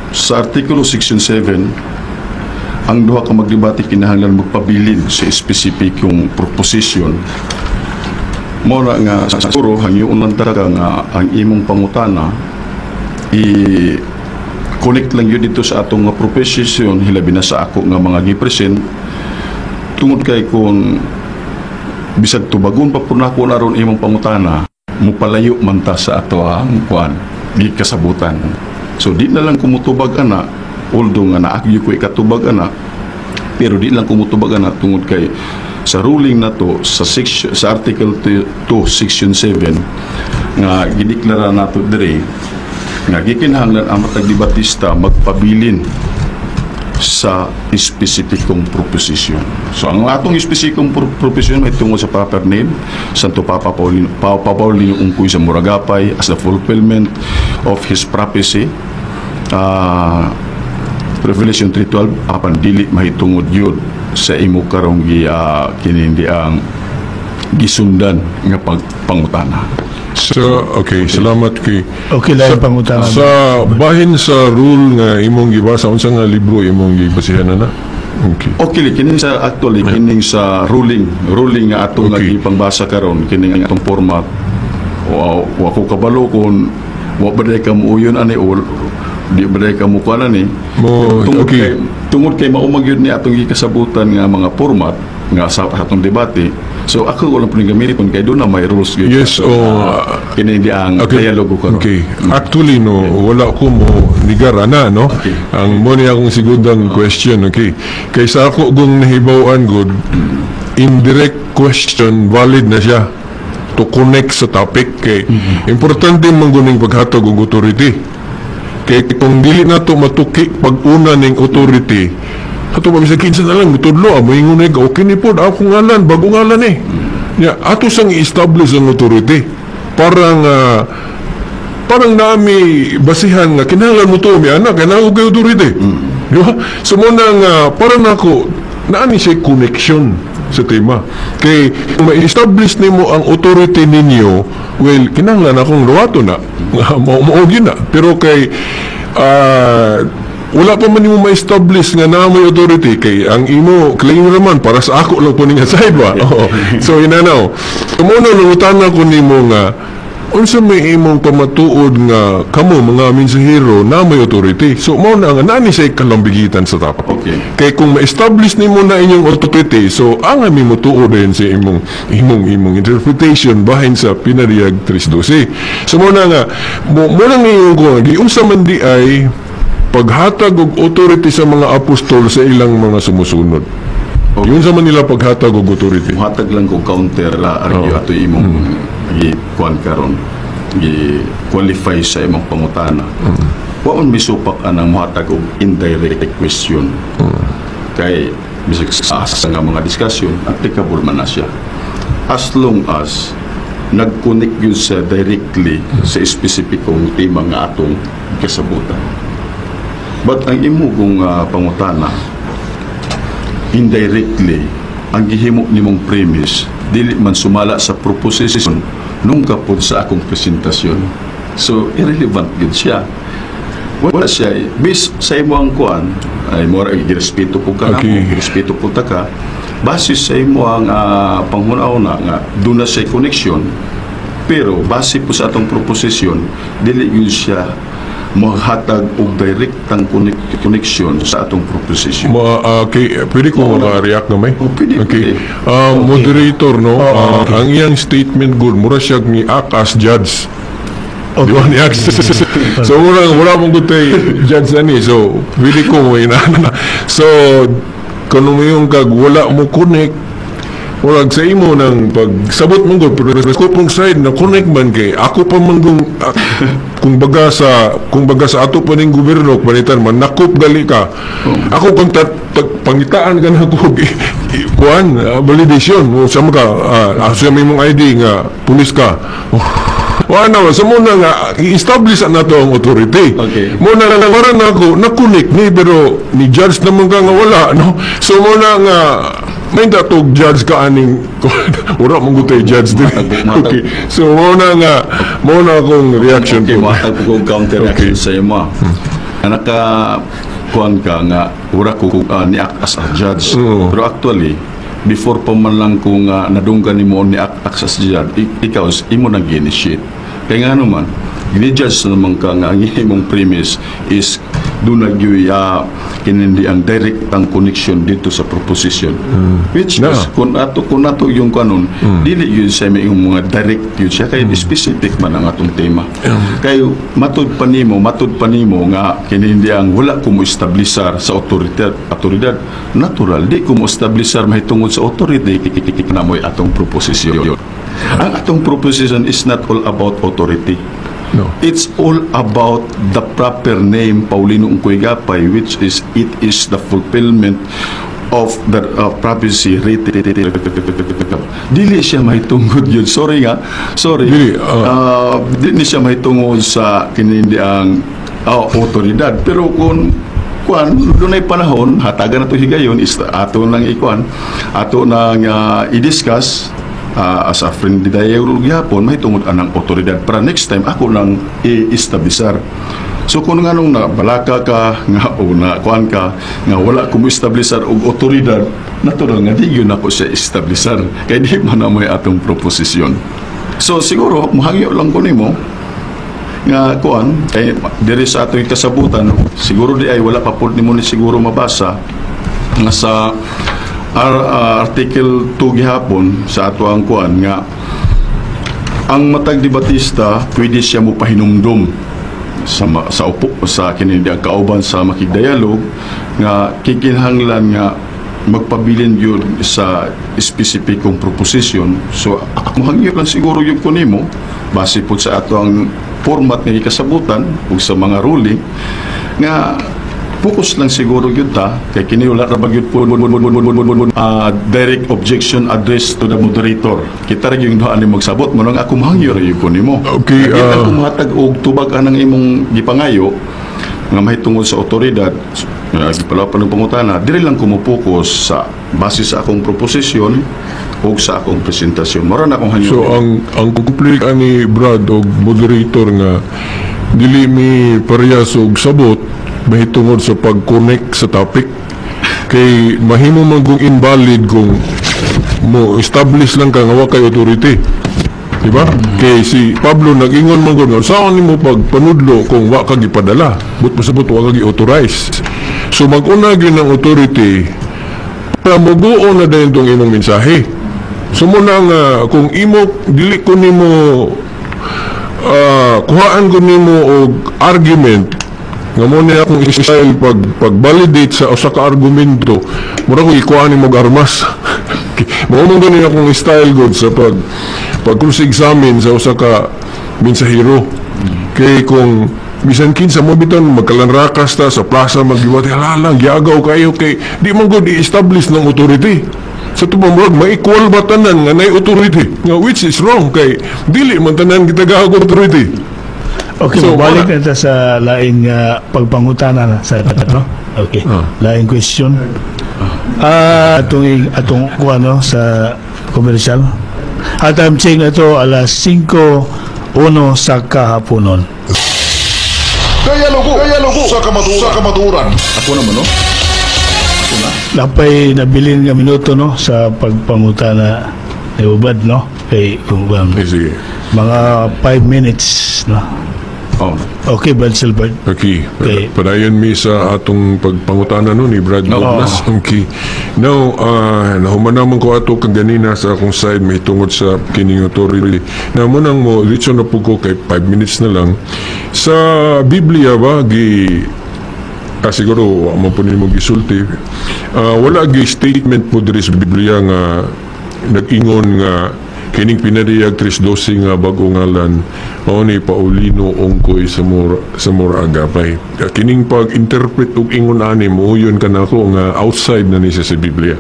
sa artikulo section 7, ang duha ka magdebate kinahanglan magpabilin sa espesipikong proposition. Mo na nga siguro hangyoon lang talaga nga ang imong pangutana i connect lang yun dito sa atong nga proposition, hilabi na sa ako nga mga gi-present, tungod kay kung bisag tubagon pa po nako na ron imong pangutana, mupalayo man ta sa ato ang kuan gikasabutan. So di na lang kumutubag ana. Although nga naa gyud ko ikatubag ana, pero di lang ko mutubag ana tungod kay sa ruling na to sa section, sa Article 2 Section 7 nga gideklara nato diri nga gikinahanglan ang matag debatista magpabilin sa espesipikong proposisyon. So ang atong espesipikong proposisyon ay tungod sa proper name, Santo Papa Paulino, Papa Paulino Ungkoy Zamora Agapay, as the fulfillment of his prophecy, Revelation 3:12, apan dili mahitungod yun sa imo karong gi kinindi ang gisundan nga pagpangutana. So, okay, salamat kay Okay lang pangutana. Sa bahin sa rule nga imong gibasa, unsa nga libro imong gibasihan na? Okay. Okay, kini sa actually kining sa ruling nga atong okay, gipangbasa karon, kining atong format, wa ko kabalo kung wa ba day ka muuyon ani o di ba day ka mo kuan ani. Mo tungod okay. kay tungod kay mao man gyud ni atong gikasabutan nga mga format nga sa atong debate, so ako wala pud gamiton kay doon na may rules gyud. Yes, oh, kini di ang dialogo karon. Okay. Actually, no, wala ko mo nigar ana, no? Okay. Ang mo ni akong segundang question, okay. Kay sa ako kung nahibaw-an gud, indirect question valid na siya to connect sa topic kay importante man guning paghatag og authority. Kay kung dili na to matuki pag una ning authority, ato ba bisag kinsa na lang mutudlo, amo ingon okay ni pod akong ngalan, bagong ngalan eh. Ya, ato sang i-establish ang authority. Parang nami basihan nga kinahanglan mo to mi anak kay naa kay authority. Di ba? So mo na nga para nako naa ni siya connection sa tema. Kay kung ma-establish nimo ang authority ninyo, well, kinahanglan akong luwato na. Mao mao gyud na. Pero kay wala pa man nimo ma-establish nga naa mo'y authority kay ang imo claim naman para sa ako lang po ni nga side ba. Oo. So inanaw. So mo na nangutana ko nimo nga unsa may imong pamatuod nga kamo mga mensahero na may authority. So mao na nga naa ni siya kalambigitan sa topic. Kay kung ma-establish nimo na inyong authority, so ang ami mo tuod din sa imong interpretation bahin sa Pinariyag 3:12. So mo na nga mo na ngayon ko giunsa man di ay paghatag og authority sa mga apostol sa ilang mga sumusunod. Yun sa man nila paghatag og authority. Muhatag lang ko counter argue ato imong gi kuan karon, gi qualify sa imong pangutana. Wa man misupak anang muhatag og indirect question. Kay bisag sa asa nga mga discussion, applicable man na siya. As long as nag-connect yun sa directly sa espesipikong tema nga atong kasabutan. But ang imo kong pangutana, indirectly, ang gihimo nimong premise, dili man sumala sa proposition nung kapod sa akong presentasyon. So, irrelevant gid siya. Wala siya. Based sa imo ang kuan, ay mo girespeto po ka namo, girespeto po ta ka. Base sa imo ang panghuna-una nga doon na siya connection, pero base po sa atong proposition, dili yun siya maghatag og direktang connection sa atong proposition. Ma, okay, pwede ko maka-react na may? Oh, pwede, Okay. pwede. Moderator, no? Ang iyang statement good, mura siya ni act as judge. Di ba ni act? So, wala mong gutay judge ani. So, pwede ko mo inana. So, kung yung kag wala mo connect, murag sa imo nang pagsabot mo gud, pero sa kopong side na connect man kay ako pa man kung kung baga sa ato pa ning gobyerno panitan man nakop gali ka ako kung pangitaan ka na ko kuan validation mo sa mga asa may mong ID nga pulis ka. Wala na, sa muna nga, i-establish na to ang authority. Muna nga, parang ako, na-connect ni, pero ni judge naman ka nga wala, no? So muna nga, may datog judge ka aning, wala mong gutay judge din. Matag- Okay. So muna nga, muna akong reaction Okay, po. muhatag po kong counter reaction sa imo. Nga naka kuan ka nga ura ko ni act as a judge. Pero actually, before pa man lang kung nadunggan nimo ni act as judge, ikaw imo nang gi-initiate. Kaya nga naman, gini-judge naman ka nga ang imong premise is Doon nagyoy kinindi ang direct ang connection dito sa proposition. Which Na. is kung ato yung kanon, dili yun siya may yung mga direct yun siya kay specific man ang atong tema. Kay matud pa nimo nga kinindi ang wala ko mo establisar sa otoridad, natural di ko mo establisar mahitungod sa authority na mo'y atong proposisyon. Ang atong proposition is not all about authority. No. It's all about the proper name Paulino Ungkoy Gapay, which is it is the fulfillment of the prophecy written. Dili siya mahitungod yun. Sorry nga. Sorry. Dili, Dili siya mahitungod sa kinindi ang otoridad. Pero kung kuan dunay panahon, hatagan na to higayon is ato nang ikuan, ato nang i-discuss as a friendly dialogue gyapon mahitungod anang otoridad para next time ako nang i-establisar. So kung nganong na balaka ka nga o na kuan ka nga wala ko mo establisar og otoridad, natural nga di yun ako siya establisar kay di man na mo'y atong proposisyon. So siguro mohangyo lang ko nimo nga kuan kay diri sa atong kasabutan, siguro di ay wala pa pud nimo ni siguro mabasa nga sa article 2 gihapon sa ato ang kuan nga ang matag debatista pwede siya mo pahinumdum sa upo sa kini ang kauban sa makigdialog nga kikinahanglan nga magpabilin yun sa espesipikong proposition. So ako hangyo lang siguro yung kunimo base po sa ato ang format nga gikasabutan ug sa mga ruling nga focus lang siguro yun ta kay kini wala ra ba gyud po direct objection addressed to the moderator. Kita ra yung duha ni magsabot mo nang ako mahangyo ra gyud ko nimo. Okay, Di ako mohatag og tubag anang imong gipangayo nga mahitungod sa otoridad, gipala pa ng pangutana. Diri lang ko mo-focus sa base sa akong proposisyon ug sa akong presentasyon. Mura na akong hangyo. So ang conflict ani Brad og moderator nga dili mi parehas og sabot mahitungod sa pag-connect sa topic kay mahimo man kung invalid kung mo establish lang ka nga wa kay authority. Di ba? Kay si Pablo nag-ingon man gud nga saan nimo pagpanudlo kung wa ka gipadala? But pasabot wa ka gi-authorize. So mag-una gyud ang authority para muguo na dayon tong imong mensahe. So muna nga kung imo dili ko nimo kuhaan ko nimo og argument nga mo ni akong style pag pag-validate sa usa ka argumento, mura ko ikuha nimo og armas. Mao man gani akong style god sa pag pag cross examine sa usa ka mensahero kay kung bisan kinsa mo biton magkalanrakas ta sa plaza, magiwat hala lang giagaw kayo kay di man gud i-establish ng authority sa tubang murag ma-equal ba tanan nga nay authority nga, which is wrong kay dili man tanan kita gahag authority. Okay, So, mabalik wala. na ta sa laing pagpangutana na sa, no? Okay. Laing question. Atong atong kuan, no, sa commercial. At time check na ito alas 5:01 sa kahaponon. Dialogo, dialogo sa kamatuoran. Ako naman, no? Ako na. Napay nabilin nga minuto, no, sa pagpangutana ni Ubad, no? Kay kung Eh, sige. Mga 5 minutes, no? Oh. Okay, Brad Silbert. Okay. Okay. Padayon mi sa atong pagpangutana, no, ni Brad Oo. Douglas. Okay. Now, nahuman naman ko ato kaganina sa akong side may tungod sa kining authority. Na mo nang mo diretso na po ko kay 5 minutes na lang. Sa Biblia ba gi siguro wa mo po nimo gisulti. Wala gi statement po diri sa Biblia nga nag-ingon nga kining Pinadayag 3:12 nga bag-o ngalan mao ni Paulino Ongkoy Zamora Agapay. Kining pag-interpret og ingon ani mo yun kanako nga outside na ni siya sa Biblia.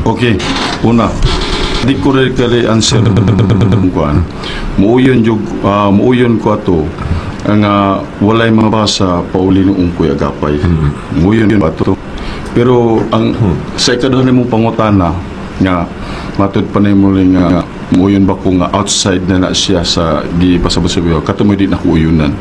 Okay. Una, di ko rin kali answer kuan. Muuyon ko ato ang walay mabasa Paulino Ungkoy Agapay. Muuyon yun ato. Pero ang sa ikaduha nimong pangutana nga matud pa nimo nga muuyon ba ko nga outside na na siya sa gipasabot sa Biblia, kato mo di na ko uyunan.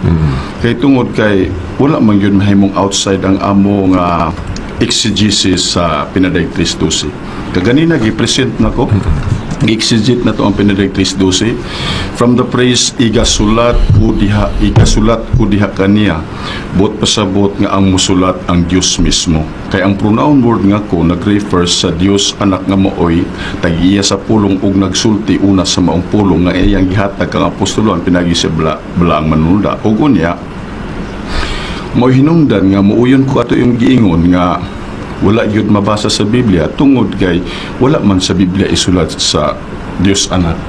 Kay tungod kay wala man yun mahimong outside ang amo nga exegesis sa Pinadayag 3:12. Kaganina gi-present na ko. Gi-exegete na to ang Pinadayag 3:12 from the phrase "igasulat ko diha, igasulat ko diha kaniya," buot pasabot nga ang musulat ang Dios mismo, kay ang pronoun word nga "ko" nag-refer sa Dios Anak nga maoy tag-iya sa pulong ug nagsulti una sa maong pulong nga iyang gihatag kang apostoloan pinagi sa balaang manununda. Ug unya mo hinungdan nga muuyon ko ato yung giingon nga wala gyud mabasa sa Biblia tungod kay wala man sa Biblia isulat sa Dios Anak.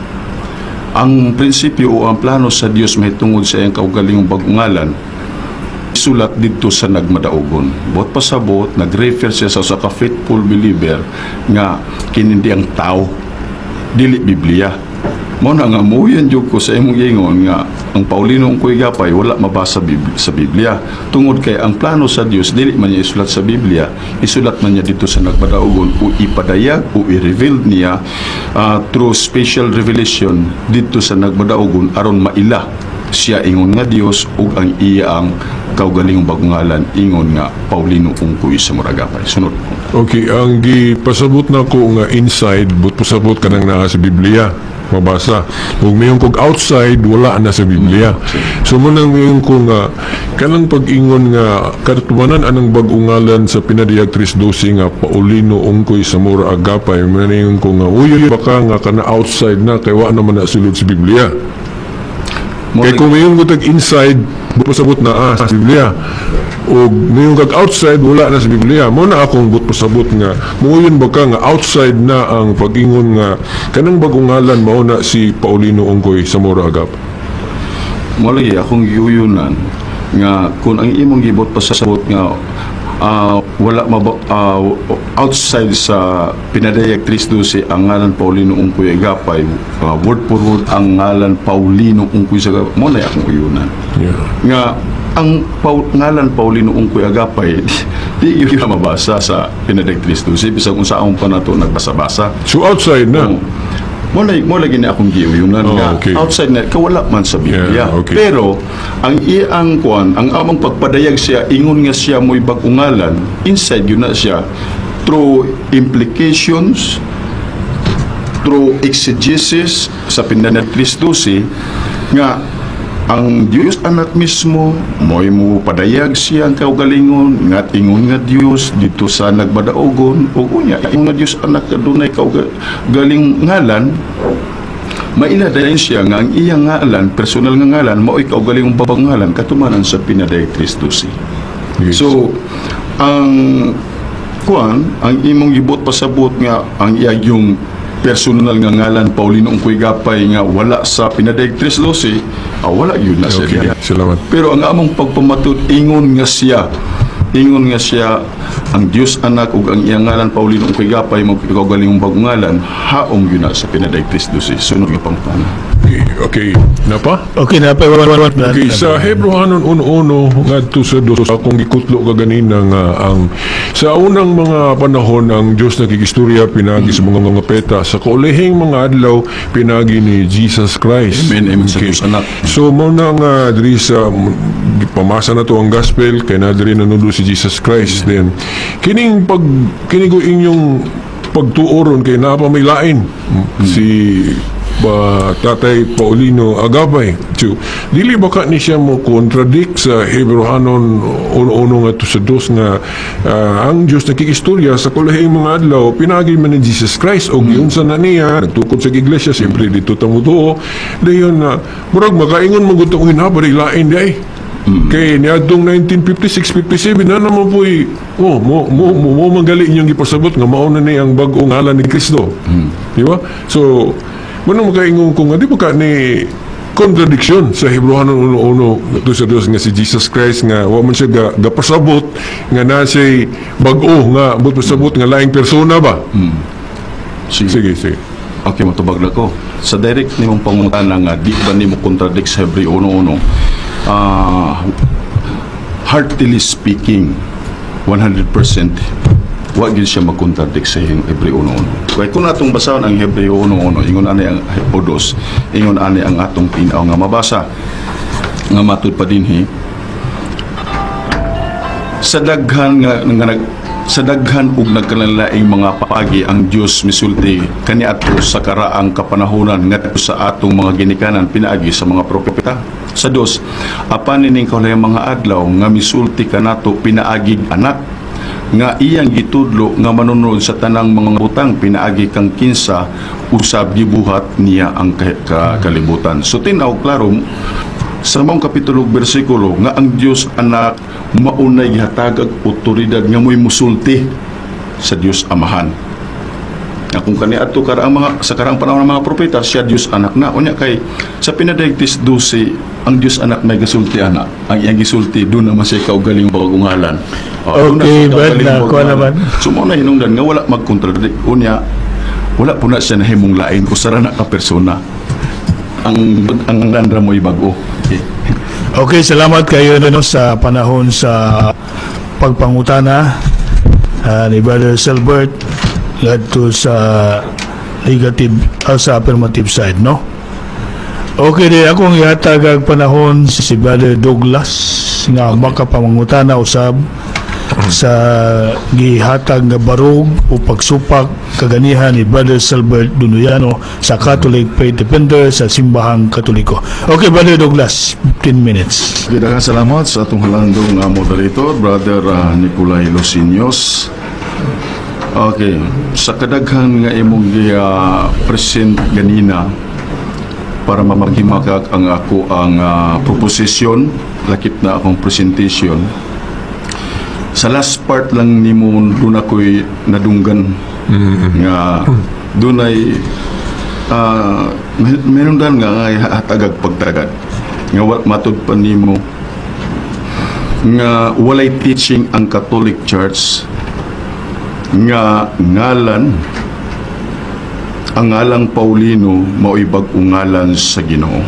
Ang prinsipyo o ang plano sa Dios mahitungod sa iyang kaugalingong bagong ngalan isulat didto sa nagmadaugon. Buot pasabot, nag-refer siya sa usa ka faithful believer nga kinindi ang tao, dili Biblia. Mao na nga muuyon jud ko sa imong ingon nga ang Paulino Ungkoy Gapay wala mabasa sa Biblia tungod kay ang plano sa Dios dili man niya isulat sa Biblia, isulat man niya dito sa nagmadaugon o ipadayag o i-reveal niya through special revelation dito sa nagmadaugon aron maila siya ingon nga Dios ug ang iyang kaugalingong bagong ngalan ingon nga Paulino Ungkoy sa Muragapay. Sunod. Okay, ang gipasabot na ko nga inside, but pasabot kanang naa sa Biblia mabasa. Ug mayon kog outside, wala na sa Biblia. So mo nang mayon ko nga kanang pag-ingon nga katumanan anang bag-ong ngalan sa Pinadayag 3:12 nga Paulino Ungkoy Zamora Agapay, mayon ko nga uy baka nga kana outside na kay wa naman na sulod sa Biblia. Kay kung mayon ko tag inside, pasabot na sa Biblia. O mayon kag outside, wala na sa Biblia. Mo na akong but pasabot nga moyon ba ka nga outside na ang pag-ingon nga kanang bagong ngalan mao na si Paulino Ungkoy Zamora Agap. Mo lagi akong giyuyunan nga kung ang imong gibot pasabot nga wala maba, outside sa Pinadayag 3:12 ang ngalan Paulino Ungkoy Agapay, word for word ang ngalan Paulino Ungkoy sa mo na akong uyunan nga ang ngalan Paulino Ungkoy Agapay di yun na mabasa sa Pinadayag 3:12 bisag unsaon pa nato nagbasa-basa. So outside na. Oo. Mo lagi na akong giuyunan Oh, nga outside na kawala man sa Biblia. Pero ang iyang kuan, ang among pagpadayag siya ingon nga siya mo'y bag-ong ngalan, inside yun na siya through implications, through exegesis sa Pinadayag 3:12 nga ang Dios Anak mismo mo'y mo padayag siya ang kaugalingon nga ingon nga Dios dito sa nagbadaogon, ug unya ingon nga Dios Anak adunay kaugaling ngalan, maila dayon siya nga ang iyang ngalan, personal nga ngalan, mao'y kaugalingong babang ngalan katumanan sa Pinadayag 3:12. So ang kuan, ang imong gibot pasabot nga ang iyang personal nga ngalan Paulino Ungkoy Gapay nga wala sa Pinadayag 3:12, wala yun na siya diha. Salamat. Pero ang among pagpamatud ingon nga siya ang Dios Anak ug ang iyang ngalan Paulino Ungkoy Gapay mo kaugalingong bagong ngalan, haom yun na sa Pinadayag 3:12. Sunod nga pangutana. Okay. Napa? Okay na pa. Okay, sa Hebrohanon 1:1 ngadto sa 2, akong gikutlo kaganina nga ang sa unang mga panahon ang Dios nakikistorya pinagi sa mga peta, sa kaulihing mga adlaw pinagi ni Jesus Christ. Amen, amen sa Dios Anak. So mo na nga diri sa pamasa na to ang gospel kay na diri nanulo si Jesus Christ. Then kining pag kini ko inyong pagtuoron kay naa pa may lain si ba Tatay Paulino Agapay. So, dili ba ka ni siya mo contradict sa Hebrohanon 1:1 nga to sa 2 nga ang Diyos nakikistorya sa kulahing mga adlaw pinagi man ni Jesus Christ og giunsa na niya nagtukod sa iglesia, siyempre dito ta motuo dayon na murag makaingon man gud og hinaba lain di ay. Kay niadtong 1956 57 na naman po'y oh, mo manggali inyong gipasabot nga mao na ni ang bag-ong ngalan ni Kristo. Di ba? So, manong makaingon ko nga di ba ka ni contradiction sa Hebrohanon 1:1 to sa 2 nga si Jesus Christ nga wa man siya gapasabot nga na siya bag-o nga but pasabot nga laing persona ba? Sige. Sige, sige. Okay, matubag na ko. Sa direct nimong pangutana nga di ba nimo contradict sa Hebreo 1:1, heartily speaking, 100% wa gyud siya mag-contradict sa Hebreo 1:1. Kaya kung atong basahon ang Hebreo 1:1, ingon ani ang o 2, ingon ani ang atong tinaw nga mabasa nga matud pa dinhi sa daghan nga Sa daghan ug nagkalainlaing mga paagi ang Dios misulti kaniadto sa karaang kapanahonan ngadto sa atong mga ginikanan pinaagi sa mga propeta. Sa dos, apan ining kaulahang mga adlaw nga misulti kanato pinaagig Anak nga iyang gitudlo nga manunod sa tanang mga butang, pinaagi kang kinsa usab gibuhat niya ang kalibutan. So tin-aw klaro sa maong kapitulo ug bersikulo nga ang Dios Anak maunay gihatag og otoridad nga mo'y musulti sa Dios Amahan. Nga kung kaniadto karaang mga sa karaang panahon ng mga propeta, siya Dios Anak na. Unya kay sa Pinadayag 12, ang Dios Anak may gasulti ana. Ang iyang gisulti doon naman siya kaugalingong bagong ngalan. Oh, doon na Okay, siya Brad, kaugalingong na, bagong kuha ngalan. Naman. So mao na hinungdan nga wala mag-contradict. Unya wala po na siya nahimong lain, usa ra na ka persona. Ang landra mo'y bag-o. Okay. Okay, salamat kayo, no, sa panahon sa pagpangutana ni Brother Selbert ngadto sa negative, sa affirmative side, no? Okay, di akong ihatag ang panahon si Brother Douglas nga makapamangutana usab sa gihatag nga barog o pagsupak kaganihan ni Brother Selbert Dondoyano sa Catholic Faith Defender sa Simbahang Katoliko. Okay, Brother Douglas, 15 minutes. Okay, daghang salamat sa atong halandong moderator, Brother Nicolay Losinios. Okay, sa kadaghan nga imong gi-present ganina para mamaghimakak ang ako ang proposition, lakip na akong presentation. Sa last part lang nimo doon ako'y nadunggan nga dunay meron dan nga hatagag pagtagad nga matud pa nimo nga walay teaching ang Catholic Church nga ngalan ang ngalang Paulino mao'y bag-ong ngalan sa Ginoo.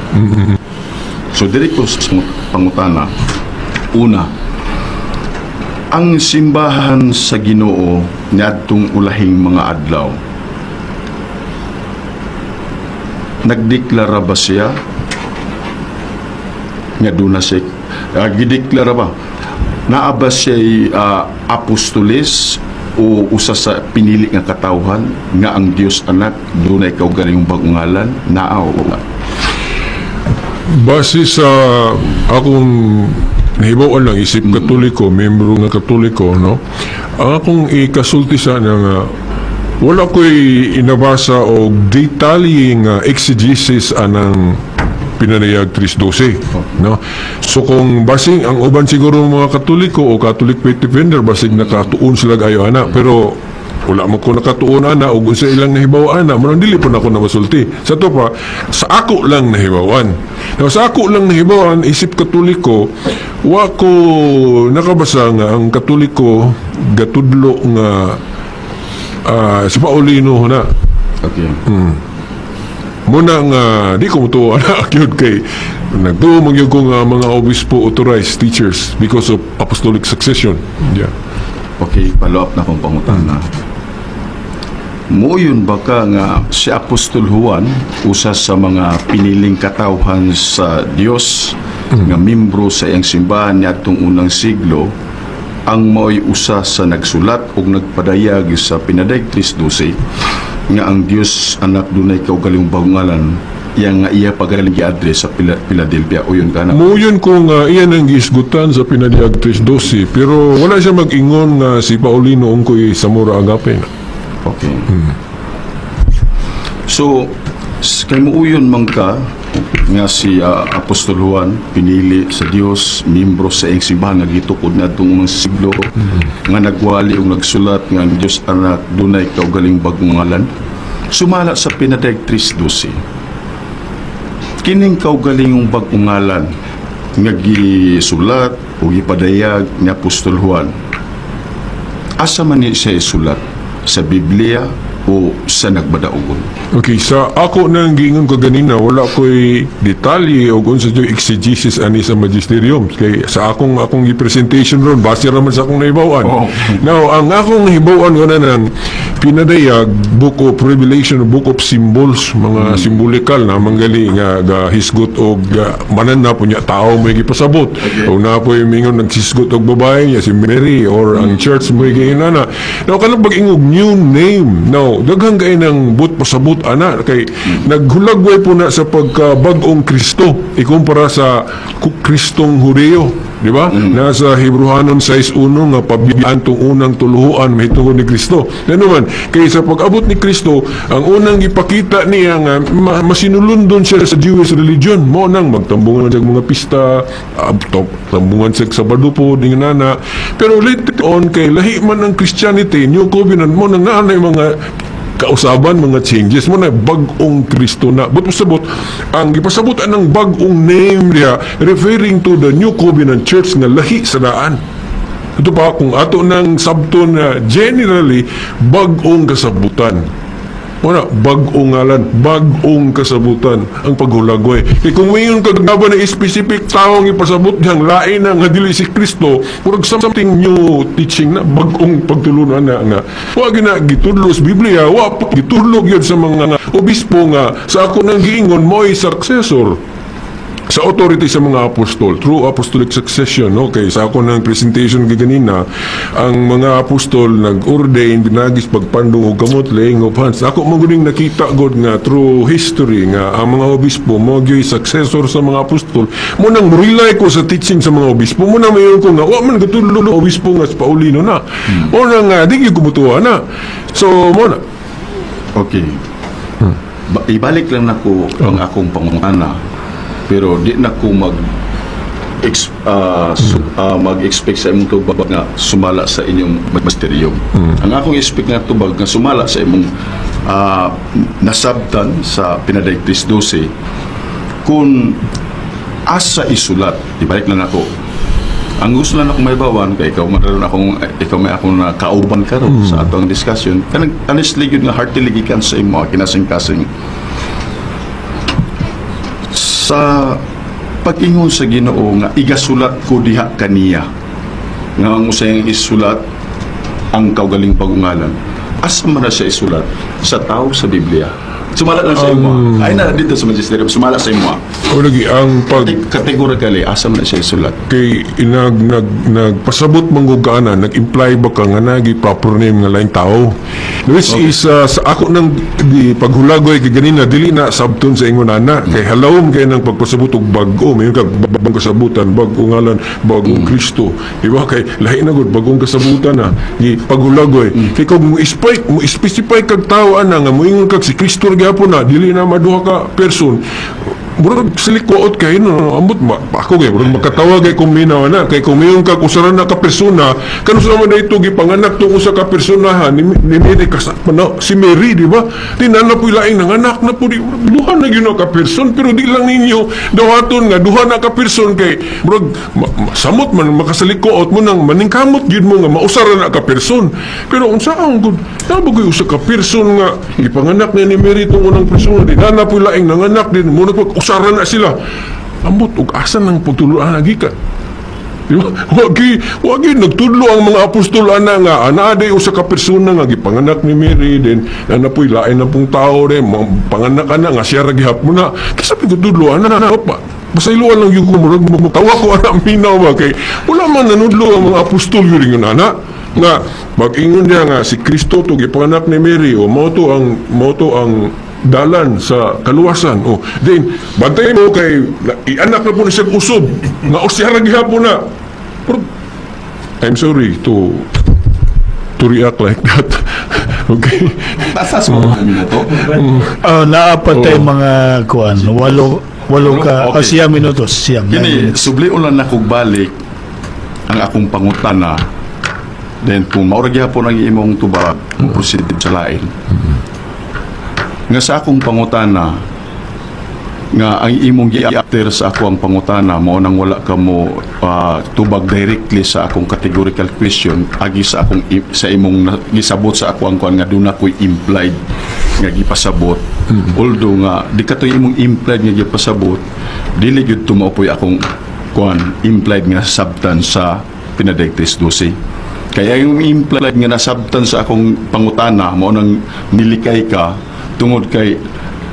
So diri ko sa pangutana. Una, ang simbahan sa Ginoo niadtong ulahing mga adlaw, nagdeklara ba siya nga doon na siya gideklara ba, naa ba siya apostoles o usa sa pinili nga katawhan nga ang Dios Anak dunay kaugalingong bagong ngalan, naa o wala? Base sa akong nahibaw-an lang isip Katoliko, membro nga Katoliko, no? Ang akong ikasulti sana nga wala ko'y inabasa og detalye nga exegesis anang Pinanayag 3.12, no? So kung basing ang uban siguro mga Katoliko o Catholic Faith Defender, basing nakatuon sila ayo ana, pero wala mo ko nakatuon ana ug unsa ilang nahibaw-an ana, murang dili po na ako na masulti sa to pa sa ako lang nahibaw-an. Now, sa ako lang nahibaw-an isip Katoliko, wa ko nakabasa nga ang Katoliko gatudlo nga si Paulino na. Muna nga di ko mutuo ana gyud kay nagtuo man gyud ko nga mga obispo authorized teachers because of apostolic succession. Yeah. Okay, follow up na akong pangutana. Moyon ba ka nga si Apostol Juan, usa sa mga piniling katawhan sa Dios nga membro sa iyang simbahan niadtong unang siglo, ang mao'y usa sa nagsulat ug nagpadayag sa Pinadayag 3.12 nga ang Dios Anak dunay kaugalingong bagong ngalan, iya nga iya pagaling gi-address sa Philadelphia, uyon ka na? Moyon ko nga iyan ang giisgutan sa Pinadayag 3.12, pero wala siya mag-ingon nga si Paulino Ungkoy Zamora Agape. Okay. So, kay muuyon man ka nga si Apostol Juan, pinili sa Dios, membro sa iyang simbahan nga gitukod na unang siglo, nga nagwali ug nagsulat nga ang Dios Anak dunay kaugaling bagong ngalan. Sumala sa Pinadayag 3.12, kining kaugalingong bagong ngalan nga gisulat o gipadayag ni Apostol Juan, asa man ni siya isulat? Sa Biblia o sa nagbadaugon? Okay, sa ako nang giingon ko ganina, wala ko'y detalye o kung sa exegesis ani sa magisterium. Kay sa akong gi-presentation ron, base raman sa akong nahibaw-an. Oh. Now, ang akong nahibaw-an ko na nang Pinadayag, Book of Revelation, Book of Symbols, mga symbolical na manggali nga gahisgot og mananap unya tao may gipasabot. O na po yung mingon naghisgot og babae niya si Mary or ang church mo giinana. Now kanang pag-ingog new name. Now daghan kay ng but pasabot ana kay naghulagway po na sa pagkabag-ong Kristo ikumpara sa Kristong Hudeo, di ba? Nasa Hebrehanon 6:1 nga pabiyaan tong unang tuluhuan mahitungod ni Kristo. Ano man, kay sa pag-abot ni Kristo, ang unang gipakita niya nga masinulundon siya sa Jewish religion. Mo nang magtambungan siya mga pista, tambungan siya sa Sabado po, nana. Pero later on, kay lahi man ang Christianity, New Covenant, mo nang naanay mga kausaban, mga changes mo na bag-ong Kristo na. But pasabot, ang gipasabot anang bag-ong name niya referring to the New Covenant Church nga lahi sa daan. Ito pa, kung ato nang sabton na generally, bag-ong kasabutan. Wala, bag-ong ngalan, bag-ong kasabutan ang paghulagway. Kay kung mayon kag na specific tao ang ipasabot diyang lain na nga dili si Kristo, murag something new teaching na, bag-ong pagtulunan na nga. Wa gina gitudlo sa Biblia, wa pa gitudlo gyud sa mga obispo nga sa ako nang giingon mo'y successor sa authority sa mga apostol through apostolic succession, no? Kay sa ako ng presentation giganina, ang mga apostol nag-ordain binagis pagpandong og kamot, laying of hands. Ako mo guning nakita god nga through history nga ang mga obispo mo gyud successor sa mga apostol. Mo nang rely ko sa teaching sa mga obispo. Mo nang mayon ko nga wa man gatudlo ng obispo nga sa Paulino na mo nang di gyud kumutuwa na. So mo na. Okay. Ibalik lang nako ang akong pangutana. Pero di na ko mag-expect sa imong tubag nga sumala sa inyong magisterium. Ang akong expect nga tubag nga sumala sa imong nasabtan sa Pinadayag 3:12 kung asa isulat. Ibalik lang nako. Ang gusto lang akong mahibawan kay ikaw man ron akong ikaw may akong nakauban karon sa atong discussion, kanang honestly gyud nga heartily gikan sa imo kinasing-kasing sa pag-ingon sa Ginoo nga igasulat ko diha kaniya nga ang usayang isulat ang kaugaling pagungalan, asa man na siya isulat, sa tao, sa Biblia? Sumala lang sa imo ay na dito sa magisterium, sumala sa imo. O lagi ang pag Categorically, asa man na siya isulat? Kay inag nag nagpasabot man gud ka ana, nag-imply ba ka nga nagi proper name nga laing tao, which is sa ako nang di paghulagoy kay ganina, dili na sabton sa ingon ana kay halawom kay nang pagpasabot og bag-o. Mayon kag bagong kasabutan, bag-ong ngalan, bagong Kristo, di ba? Kay lahi na gud, bagong kasabutan na di paghulagoy. Kay kung mo specify kag tao ana nga moingon kag si Kristo ra gyapon na, dili na maduha ka person, murag silikuot kay no. Ambot ma ako kay murag makatawa kay kung minaw na kay kung mayon kag usa ra na ka persona, kanu sa man dito gipanganak tong usa ka personahan ni Mary kasama si Mary, di ba? Di na na po laing nanganak na po, di duha na gyud na ka person. Pero di lang ninyo dawaton nga duha na ka person kay murag samot man makasalikuot mo nang maningkamot gyud mo nga mausa ra na ka person. Pero unsa ang good na ba usa ka person nga gipanganak na ni Mary tong unang persona, di na na po laing nanganak din mo nagpag usara na sila? Ambot og asa nang pagtuluan gikan, di ba? Wagi nagtudlo ang mga apostol ana nga ana day usa ka persona nga gipanganak ni Mary, then ana po'y lain na pong tao din panganak ana nga siya ra gihapon na kaysa pigtudlo ana na pa. Pasayloan lang yung kumurag mo tawa ko ana minaw ba kay wala man nanudlo ang mga apostol yun yung ana nga mag-ingon niya nga si Kristo to gipanganak ni Mary o mao to ang dalan sa kaluwasan. O then bantay mo kay ianak na po ni siya usob nga o siya ra gihapon na. Pero, I'm sorry to react like that, okay. Pasas mo kami na to. Oh, naa pa tay mga kuan, walo walo ka Okay. oh, 9 minutos, 9, 9 Kini minutes. sublion lang nakog balik ang akong pangutana. Then kung maura gyapon ang imong tubag, mo proceed sa lain. Nga sa akong pangutana nga ang imong gi-after sa ako ang pangutana mao nang wala ka mo tubag directly sa akong categorical question agi sa akong sa imong gisabot sa ako ang kuan nga duna ko'y implied nga gipasabot, although nga di katoy imong implied nga gipasabot, dili gyud tumaopoy akong kuan implied nga sabtan sa Pinadayag 3:12. Kaya yung implied nga nasabtan sa akong pangutana mo nang nilikay ka tungod kay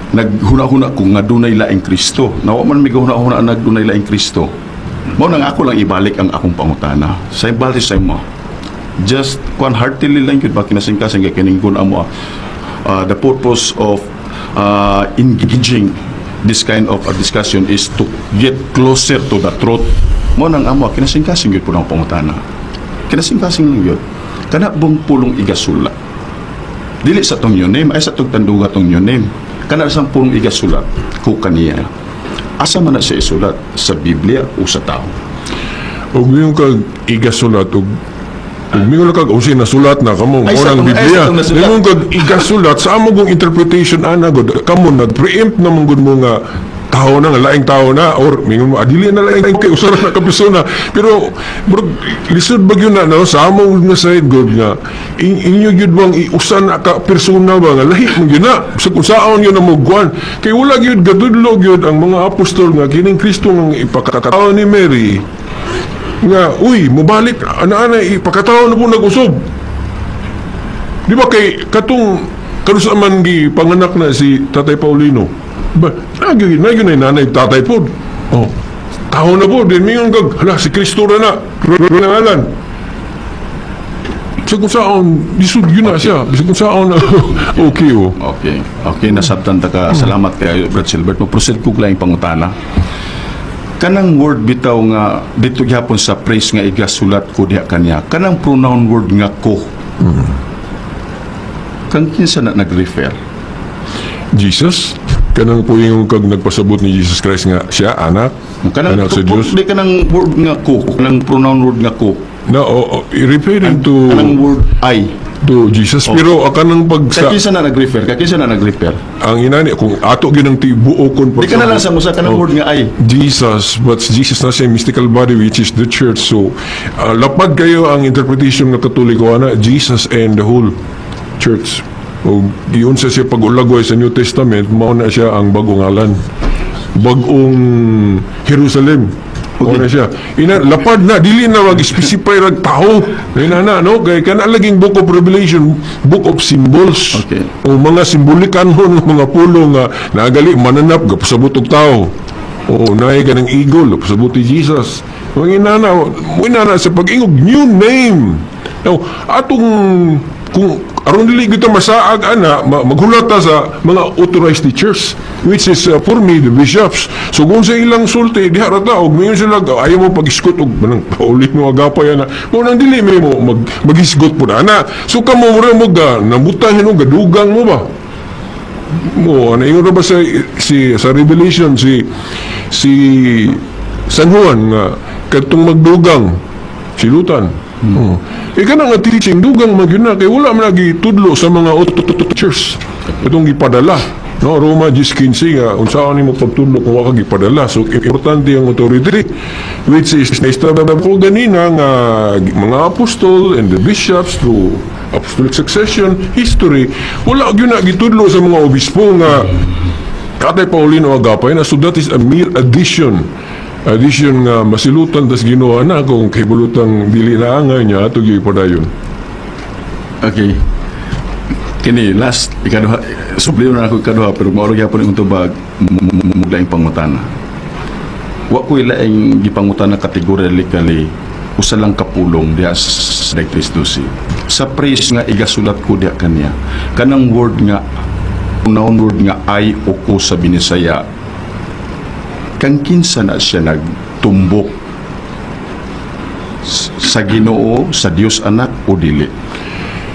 naghuna-huna ko nga dunay laing Kristo. Nawa man may gahuna-huna nga dunay laing Kristo. Mao nang ako lang ibalik ang akong pangutana. Sa ibalik sa imo. Just kwan, heartily lang gyud ba, kinasingkasing kay kining kun amo the purpose of engaging this kind of a discussion is to get closer to the truth. Mo nang amo kinasingkasing gyud po ng pangutana. Kinasingkasing lang gyud. Kana bang pulong igasulat? Dili sa tong new name, ay sa tong tanduga tong new name. Kana sang pulong igasulat ko kaniya. Asa man na siya isulat? Sa Biblia o sa tao? Ug yung kag igasulat ug mingon kag usi nasulat na kamo Ay, mo sa ng ay, Biblia. sa tong nasulat. Ningon kag igasulat sa amo kong interpretation ana gud, kamo nag-preempt na man gud mo nga tao na, nga laing tao na, or mingon mo adili na laing, kay usa ra na ka persona, pero murag lisod ba gyud na, no, sa among nga side gud nga inyo gyud bang iusa na ka persona ba nga lahi mo gyud na sa kung saon yun na mo guan, kay wala gyud gadudlo gyud ang mga apostol nga kining Kristo nga ipakatao ni Mary nga uy mobalik ana-ana ipakatao na po nag-usog. Di ba kay katong kanusa man gi panganak na si Tatay Paulino ba, nagyo nagyo na nanay tatay po, oh, tao na po din, mingon kag hala, si Kristo ra na ngalan sa kung saon lisod yun na siya, bisag kung saon, okay, oh. Okay. Okay, nasabtan ta ka. Salamat kay Brad Silbert. Mo-proceed ko lang pangutana. Kanang word bitaw nga dito gihapon sa phrase nga igasulat ko diha kaniya. Kanang pronoun word nga ko. Kang kinsa na nag-refer? Jesus, kanang puyong kag nagpasabot ni Jesus Christ nga siya anak Kanang anak sa Dios. Di kanang word nga ko, kanang pronoun word nga ko. Na oh, referring to Kanang word I. to Jesus, pero kanang pag sa Kay kinsa na nag-refer? Kay kinsa na nag-refer? Ang inani kung ato gyud ang tibuo kon. Di ka na lang sa musa kanang Oh. word nga I. Jesus, but Jesus na siya mystical body which is the church. So, lapad kayo ang interpretation nga Katoliko ana, Jesus and the whole church. O giun sa siya pag-ulagway sa New Testament, mao na siya ang bagong ngalan. Bagong Jerusalem. Okay. Na siya. Ina, lapad na, dili na mag-specify rag tao. Ina na, no? Kay kana laging Book of Revelation, book of symbols. O mga simbolikanhon nga mga pulo nga nagali mananap gapasabot og tao. O naay ka ng eagle, pasabot ni Jesus. Mga inana, mo inana sa pag-ingog new name. Now, atong kung aron dili kita masaag ana, maghulat ta sa mga authorized teachers which is for me the bishops. So kung sa ilang sulti diha ra ta, og mingon sila ayaw mo pag-isgot og manang Paulino Agapay ana, mo nang dili may mo maghisgot po na ana. So kamo mura mo ga nabutan hino gadugang mo ba mo ano, ingon ra ba sa si sa Revelation si San Juan nga kadtong magdugang silutan. Oh. E kana nga teaching dugang man gyud na kay wala man gitudlo sa mga teachers. Itong gipadala. No, Roma 10:15 nga unsaon nimo pagtudlo kung wa ka gipadala. So importante ang authority which is na ko ganina nga mga apostol and the bishops through apostolic succession history, wala gyud na gitudlo sa mga obispo nga Tatay Paulino Agapay na. So that is a mere addition nga masilutan tas Ginoo na kung kahibulutang dili na angay niya ato gyud padayon. Okay. Kini last ikaduha, subliyo na ako ikaduha, pero mao ra gyapon imong tubag laing pangutana. Wa ko laing gipangutana categorically, usa lang ka pulong diha sa 3:12. Sa phrase nga igasulat ko diha kaniya. Kanang word nga noun word nga I o ko sa Binisaya. Kang kinsa na siya nagtumbok? Sa Ginoo, sa Dios Anak o dili?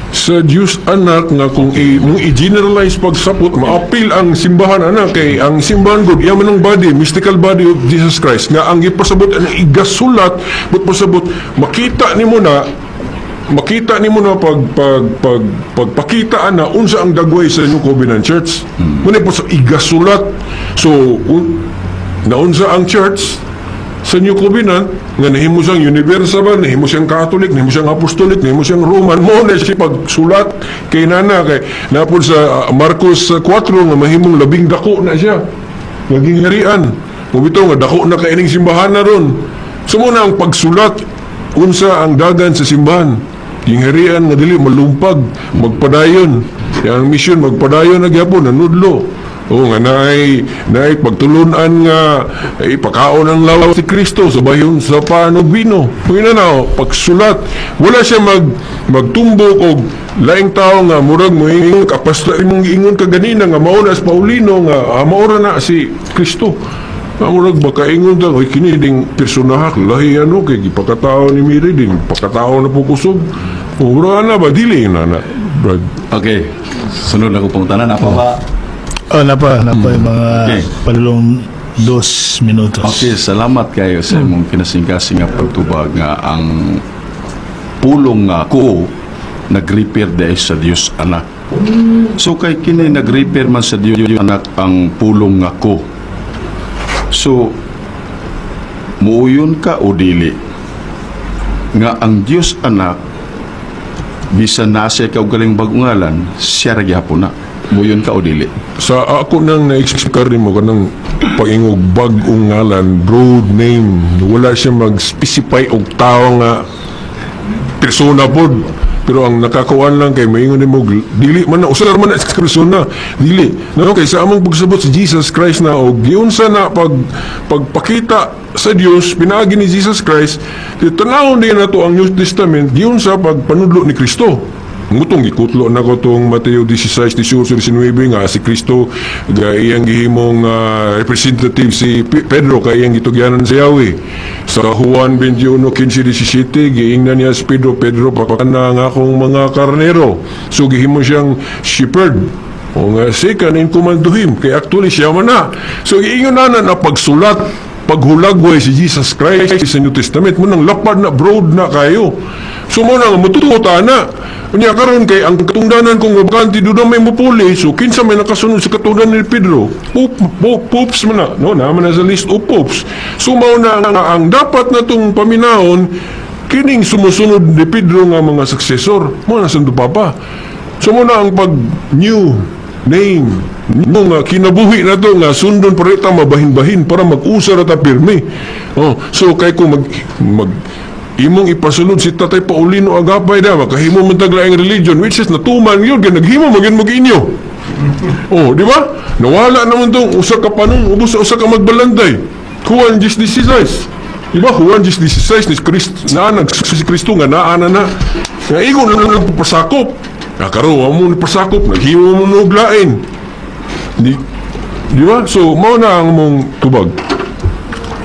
Sa Diyos Anak nga kung mong i-generalize pagsapot, maapil ang simbahan ana, kay ang simbahan gud iya man ang body, mystical body of Jesus Christ nga ang gipasabot ang igasulat, but pasabot makita nimo na pag pag pag pagpakita ana unsa ang dagway sa New Covenant Church. Muna po sa igasulat. So naunsa ang church sa New Covenant nga nahimo siyang universal ba, nahimo siyang Catholic, nahimo siyang Apostolic, nahimo siyang Roman, mo na siya pagsulat kay nana kay napod sa Marcos 4 nga mahimong labing dako na siya naging harian. Mo bitaw nga dako na kay ining simbahan na ron. So mo na ang pagsulat unsa ang dagan sa simbahan. Gingharian nga dili malumpag, magpadayon. Yang misyon magpadayon na gyapon nanudlo. O nga naay naay pagtulunan nga ipakaon ang lawas ni Kristo sa bayon sa pan ug bino. Kung na pagsulat, wala siya magtumbok og laing tao nga murag moingon ka pastor, imong giingon ka ganina nga mao na si Paulino nga mao ra na si Kristo. Nga murag baka ingon daw, "Oy, kini ding personahe lahi ano kay gipakatao ni Mary din pakatao na po kusog." O murag na ba dili na na, Brad. Okay. Sunod na ko pangutana na pa ba? Oh, napa yung mga padulong 2 minutos. Okay, salamat kayo sa imong kinasingkasing nga pagtubag nga ang pulong nga ko nag-refer dahil sa Dios Anak. So kay kini nag-refer man sa Dios Anak ang pulong nga ko. So muuyon ka o dili nga ang Dios Anak, bisan nasa kaugalingong bagong ngalan, siya ra gihapon na? Muuyon ka o dili? Sa ako nang na-explain mo kanang pag-ingog bag-ong ngalan, broad name, wala siya mag-specify og tao nga persona pod. Pero ang nakakuan lang kay maingon nimo dili man na usa man na sa persona, dili no, kay sa among pagsabot si Jesus Christ na og giunsa na pagpakita sa Dios pinaagi ni Jesus Christ. Tanawon din nato ang New Testament, giunsa pagpanudlo ni Kristo. Mutong gikutlo na ko tong Mateo 16, 18, 19 nga si Kristo ga iyang gihimong representative si Pedro kay iyang gitugyanan sa Yahweh. Sa Juan 21, 15, 17, giingnan niya si Pedro, "Pedro, pakana nga akong mga karnero." So gihimo siyang shepherd. O nga second in command to him, kay actually siya man na. So giingon na na pagsulat, paghulagway si Jesus Christ sa New Testament mo nang lapad na, broad na kayo. So mo nang mututo na. Unya karon kay ang katungdanan kung bakante doon may mupuli, so kinsa may nakasunod sa katungdanan ni Pedro? Pope, Pope, popes man na, no, naman na sa list of popes. So mao na nga ang dapat na tong paminahon kining sumusunod ni Pedro nga mga successor, mo na Santo Papa. So mo na ang pag new name mo nga kinabuhi na to nga sundon para ta mabahin-bahin para mag-usa ra ta pirmi. Oh, so kay kung mag, mag imong ipasunod si Tatay Paulino Agapay da makahimo man tag laing religion, which is natuman yun kay naghimo magyud mag inyo. Oh, di ba? Nawala naman tong usa ka panon, ubos sa usa ka magbalanday. Juan 10:16. Di ba? Juan 10:16 ni Kristo na nag si Kristo nga naa na na. Nga igo na lang nagpapasakop. Nga karon wa mo ni pasakop, naghimo mo og lain. Di ba? So mao na ang mong tubag.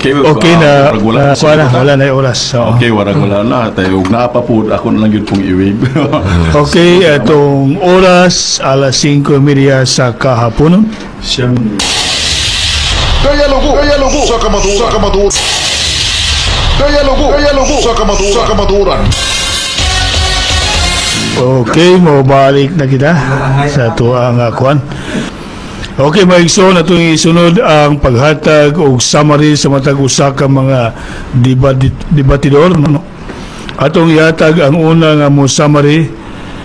Okay, Okay na, murag wala na, sa wala, sagot, wala na yung oras. So, Okay, warag wala na. Tayo, ug naa pa po, ako na lang yun pong i-wave. Okay, itong oras, alas 5:30 sa kahaponon. Siyam. Dialogo, dialogo sa kamatuoran, sa kamatuoran. Dialogo, dialogo sa kamatuoran, sa kamatuoran. Okay, mabalik na kita sa tuang kuan. Okay, mga igsoon, atong isunod ang paghatag og summary sa matag usa ka mga debatidor, no? Atong ihatag ang una nga mo summary,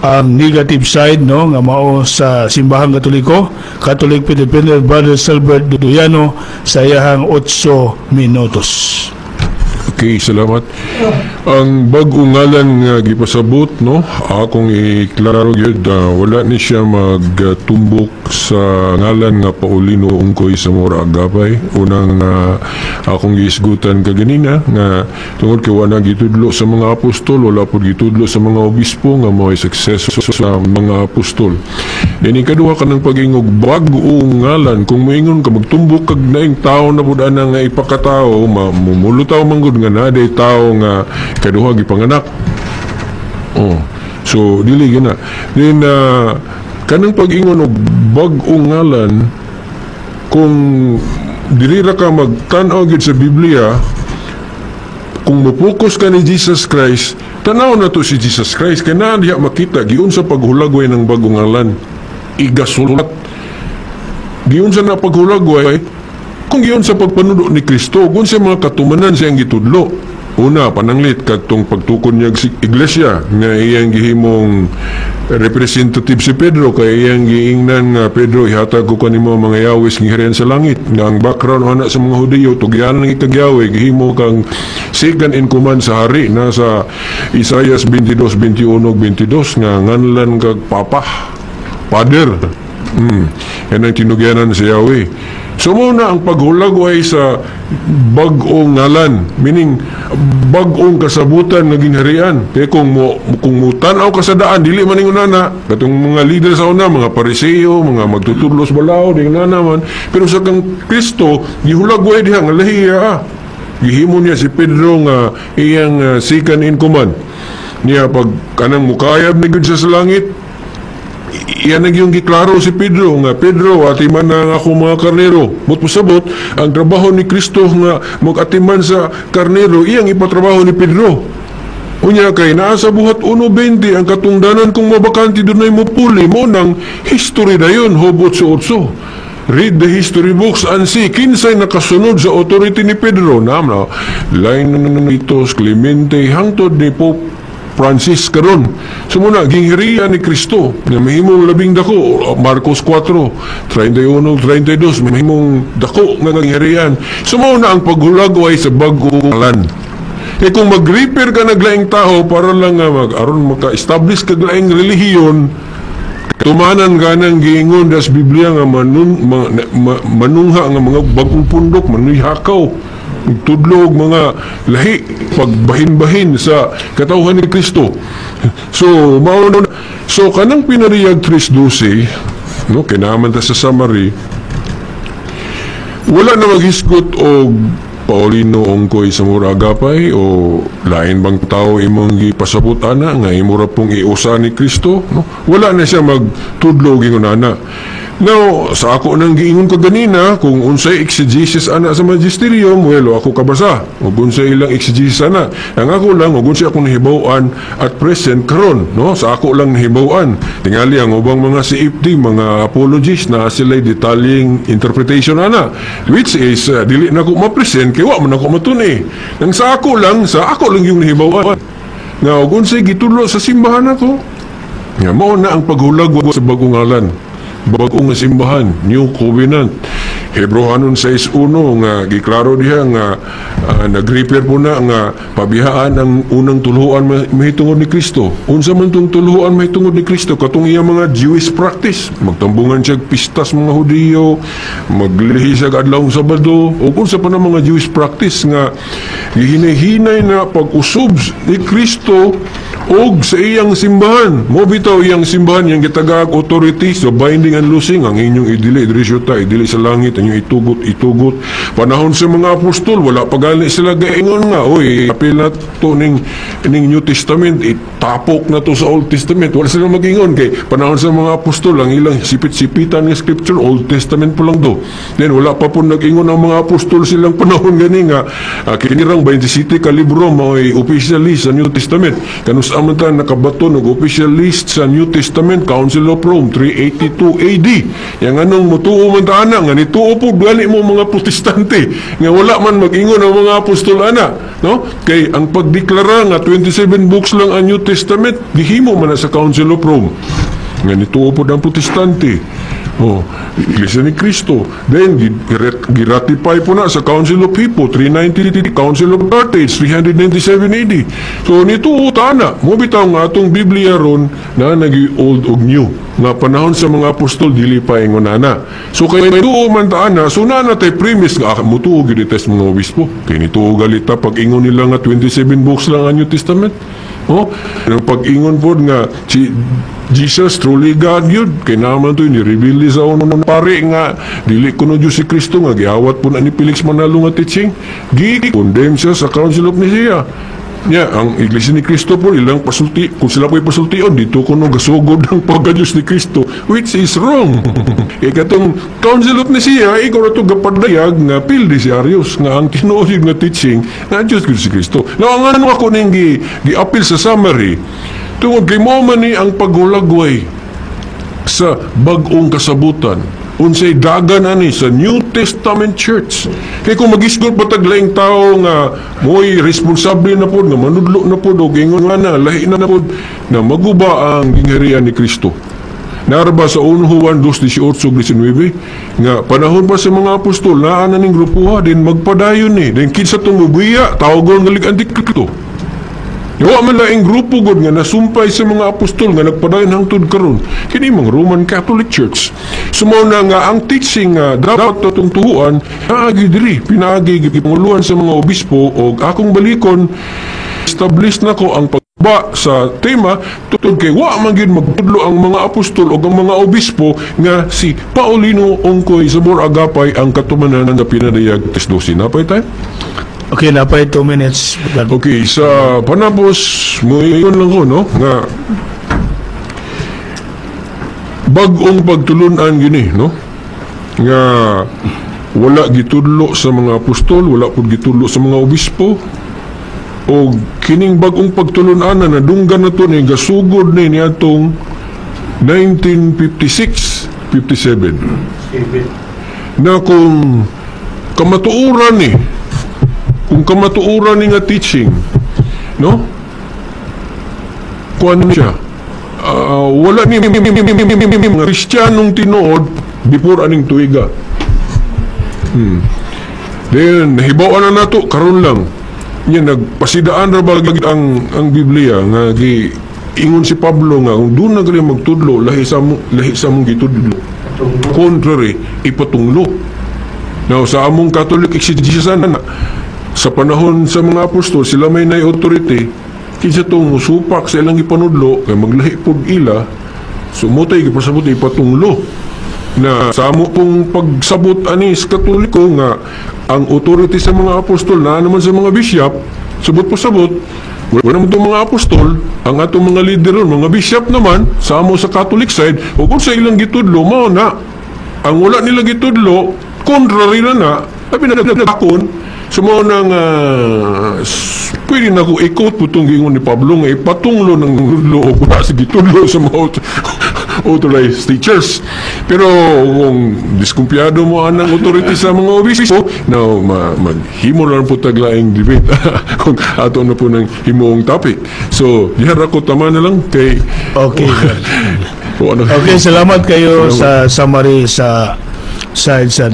ang negative side, no, nga mao sa Simbahang Katoliko, Catholic Defender Brother Silbert Duyano sa iyahang 8 minutos. Okay, salamat. Ang bag-ong ngalan nga gipasabot, no, akong iklaro gyud, wala ni siya magtumbok sa ngalan nga Paulino Ungkoy Zamora Agapay. Unang akong giisgutan kaganina nga tungod kay wala gitudlo sa mga apostol, wala pud gitudlo sa mga obispo nga mao'y successor sa mga apostol. Then ikaduha, kanang pag-ingog bag-ong ngalan, kung moingon ka magtumbok kag naing tao na pud ana nga ipakatao, mamulutaw man gud nga naa day tao nga kaduha gipanganak. Oh. So dili gina. Then kanang pag-ingon og bag-ong ngalan, kung dili ra ka magtan-aw gyud sa Biblia, kung mo-focus ka ni Jesus Christ, tanaw na to si Jesus Christ kay naa diha makita giunsa paghulagway ng bagong ngalan. Igasulat. Giunsa na paghulagway kung giunsa pagpanudo ni Kristo, kung sa mga katumanan siyang gitudlo. Una, pananglit kadtong pagtukod niya sa iglesia nga iyang gihimong representative si Pedro, kay iyang giingnan nga, "Pedro, ihatag ko kanimo ang mga yawis ng gingharian sa langit," nga ang background ana sa mga Hudiyo, tugyanan ng ikagyaway, gihimo kang second in command sa hari na sa Isaias 22, 21, 22 nga nganlan kag papa, father. Yan ang tinugyanan sa Yahweh. So mao na ang paghulagway sa bag-ong ngalan, meaning bag-ong kasabutan nga gingharian. Kaya kung mo tan-aw ka sa daan, dili man ingon ana, katong mga leader sa una, mga Pariseo, mga magtutudlo sa balaod, di na naman. Pero sa kang Kristo, gihulagway diha nga lahi ah. Gihimo niya si Pedro nga iyang second in command. Niya pag kanang mukayab ni gud siya sa langit, iyan ang yung giklaro si Pedro nga, "Pedro, atiman na ang akong mga karnero." Mot pasabot, ang trabaho ni Kristo nga mag-atiman sa karnero, iyang ipatrabaho ni Pedro. Unya kay naa sa Buhat 1:20 ang katungdanan, kung mabakante dunay mo puli mo ng history dayon hubot sa otso. Read the history books and see kinsay nakasunod sa authority ni Pedro. Nam na line Titos, Clemente, hangtod ni Pope Francis karon. So muna gingharian ni Kristo nga mahimong labing dako, Marcos 4, 31, 32, mahimong dako nga gingharian. So mao na ang paghulagway sa bag-ong ngalan. Kaya kung mag-repair ka naglaing tao para lang nga mag aron maka-establish kag laing relihiyon, tumanan ka ng giingon das Biblia nga manungha nga mga bagong pundok, manuy hakaw, tudlo og mga lahi, pagbahin-bahin sa katawhan ni Kristo. So mao na. So kanang Pinariyag 3:12, no, kinaman ta sa summary, wala na maghisgot og Paulino Ongkoy sa Agapay o lain bang tao imong gipasabot ana nga imo ra pong iusa ni Kristo, no? Wala na siya magtudlo og ingon ana. Now, sa ako nang giingon ko ganina, kung unsay exegesis ana sa magisterium, well, ako kabasa. Ug unsay ilang exegesis ana. Ang ako lang, ug unsay akong nahibaw-an at present karon, no? Sa ako lang nahibaw-an. Tingali ang ubang mga CFD, mga apologists na sila'y detalyeng interpretation ana, which is, dili na ko ma-present, kay wa man ako matun-i. Nang sa ako lang, sa ako lang yung nahibaw-an. Nga, ug unsay gitudlo sa simbahan nako, nga mao na ang paghulag sa bagong ngalan, bagong simbahan, New Covenant. Hebrohanon 6:1 nga giklaro diha nga nag-repair po na nga pabihaan ang unang tuluhan mahitungod ni Kristo. Unsa man tong tuluhan mahitungod ni Kristo? Katong iya mga Jewish practice, magtambungan siya pistas mga Hudiyo, maglihi siya adlawng Sabado, o unsa pa na mga Jewish practice nga gihinay-hinay na pag-usob ni Kristo og sa iyang simbahan. Mo bitaw iyang simbahan yang gitagaag authority sa binding and loosing ang inyong idili diri sa idili sa langit, ang inyong itugot itugot. Panahon sa mga apostol, wala pa gani sila gaingon nga, "Oy, apil na to ning New Testament, itapok na to sa Old Testament." Wala sila magingon kay panahon sa mga apostol, ang ilang sipit-sipitan nga scripture, Old Testament po lang do. Then wala pa po nag-ingon ang mga apostol silang panahon gani nga kinirang 27 ka libro mao'y official list sa New Testament. Kanus man ta nakabaton og official list sa New Testament? Council of Rome, 382 AD. Yang anong mutuo man ta ana nga nituo po gani mo mga Protestante nga wala man mag-ingon ang mga apostol ana, no? Kay ang pagdeklara nga 27 books lang ang New Testament, gihimo man na sa Council of Rome nga nituo po ang Protestante. Oh, Iglesia ni Cristo. Then, giratify po na sa Council of Hippo, 390, Council of Carthage, 397 AD. So, nito tana. Mo bitaw nga atong Biblia ron na nagi old og new. Nga panahon sa mga apostol, dili pa ingon ana. So, kay tuo man ta ana, so na tay premise nga mutuo gyud test mga obispo. Kay nituo galita pag ingon nila nga 27 books lang ang New Testament. Oh, ang pag-ingon pod nga si Jesus truly God yun. Kay naman to ni reveal sa unang pare nga dili kuno Diyos si Kristo nga giawat po na ni Felix Manalo nga teaching. Gi-condemn siya sa Council of Nicaea. Nya, ang Iglesia ni Cristo po, ilang pasulti, kung sila po'y pasultion, dito kuno gasugod ang pagka-Diyos ni Kristo, which is wrong. E katong Council of Nicaea, ikaw na ito gapadayag nga pildi si Arius, nga ang tinuod nga teaching, nga Diyos gyud si Kristo. Now, ang ano ako ning gi-appeal sa summary, tungod kay mo man ni ang paghulagway sa bag-ong kasabutan. Unsay dagan ani sa New Testament Church. Kay kung magisgot pa tag laing tao nga mo'y responsable na pod, nga manudlo na pod, og ingon nga na lahi na pod na maguba ang gingharian ni Kristo. Naraba sa 1 Juan 2:18-19 nga panahon pa sa mga apostol, naa na ning grupuha din, magpadayon ni din, kinsa tong mubuya, tawgon nga lig Antikristo. Wa man laing grupo gud nga nasumpay sa mga apostol nga nagpadayon hangtod karon, kini mga Roman Catholic Church. So mao na nga ang teaching nga dapat atong tuhuan naagi diri, pinaagi gipanguluhan sa mga obispo, og akong balikon, establish nako ang pagba sa tema tungod kay wa man gyud magtudlo ang mga apostol o ang mga obispo nga si Paulino Ongkoy Zamora Agapay ang katumanan na pinadayag 3:12. Napay time? Okay, napay 2 minutes, Brad. Okay, sa panapos, moingon lang ko, no, nga bag-ong pagtulunan gini, no, nga wala gitudlo sa mga apostol, wala pud gitudlo sa mga obispo, o kining bag-ong pagtulunan na nadunggan na to ni gasugod ni niadtong 1956-57 na kung kamatuoran ni nga teaching, no, kuan siya, wala ni mga Kristiyanong tinuod before aning tuiga. Then nahibaw na nato karon lang niya, nagpasidaan ra ba ang Biblia nga gi ingon si Pablo nga kung doon na gali magtudlo lahi sa among gitudlo, contrary, ipatunglo. Now, sa among Catholic exegesis na sa panahon sa mga apostol, sila may nay authority, kinsa tong musupak sa ilang ipanudlo kay maglahi pud ila, sumutay gipasabot ipatunglo. Na sa amo pong pagsabot ani sa Katoliko nga ang authority sa mga apostol na naman sa mga bishop, sabot po sabot wala naman itong mga apostol, ang atong mga leader ron, mga bishop naman sa amo sa Catholic side, o kung sa ilang gitudlo mao na. Ang wala nila gitudlo, contrary na na, abi na nagakon. So mao nang pwede na ko i-quote po itong gingon ni Pablo nga ipatunglo ng nudlo o wala sa gitudlo sa mga authorized teachers. Pero kung diskumpiyado mo anang authority sa mga obispo, now maghimo na lang po taglaing debate kung ato na po ng himuong topic. So, diha ra ko, tama na lang kay Okay. O, ano. Okay, salamat kayo sa summary sa side sa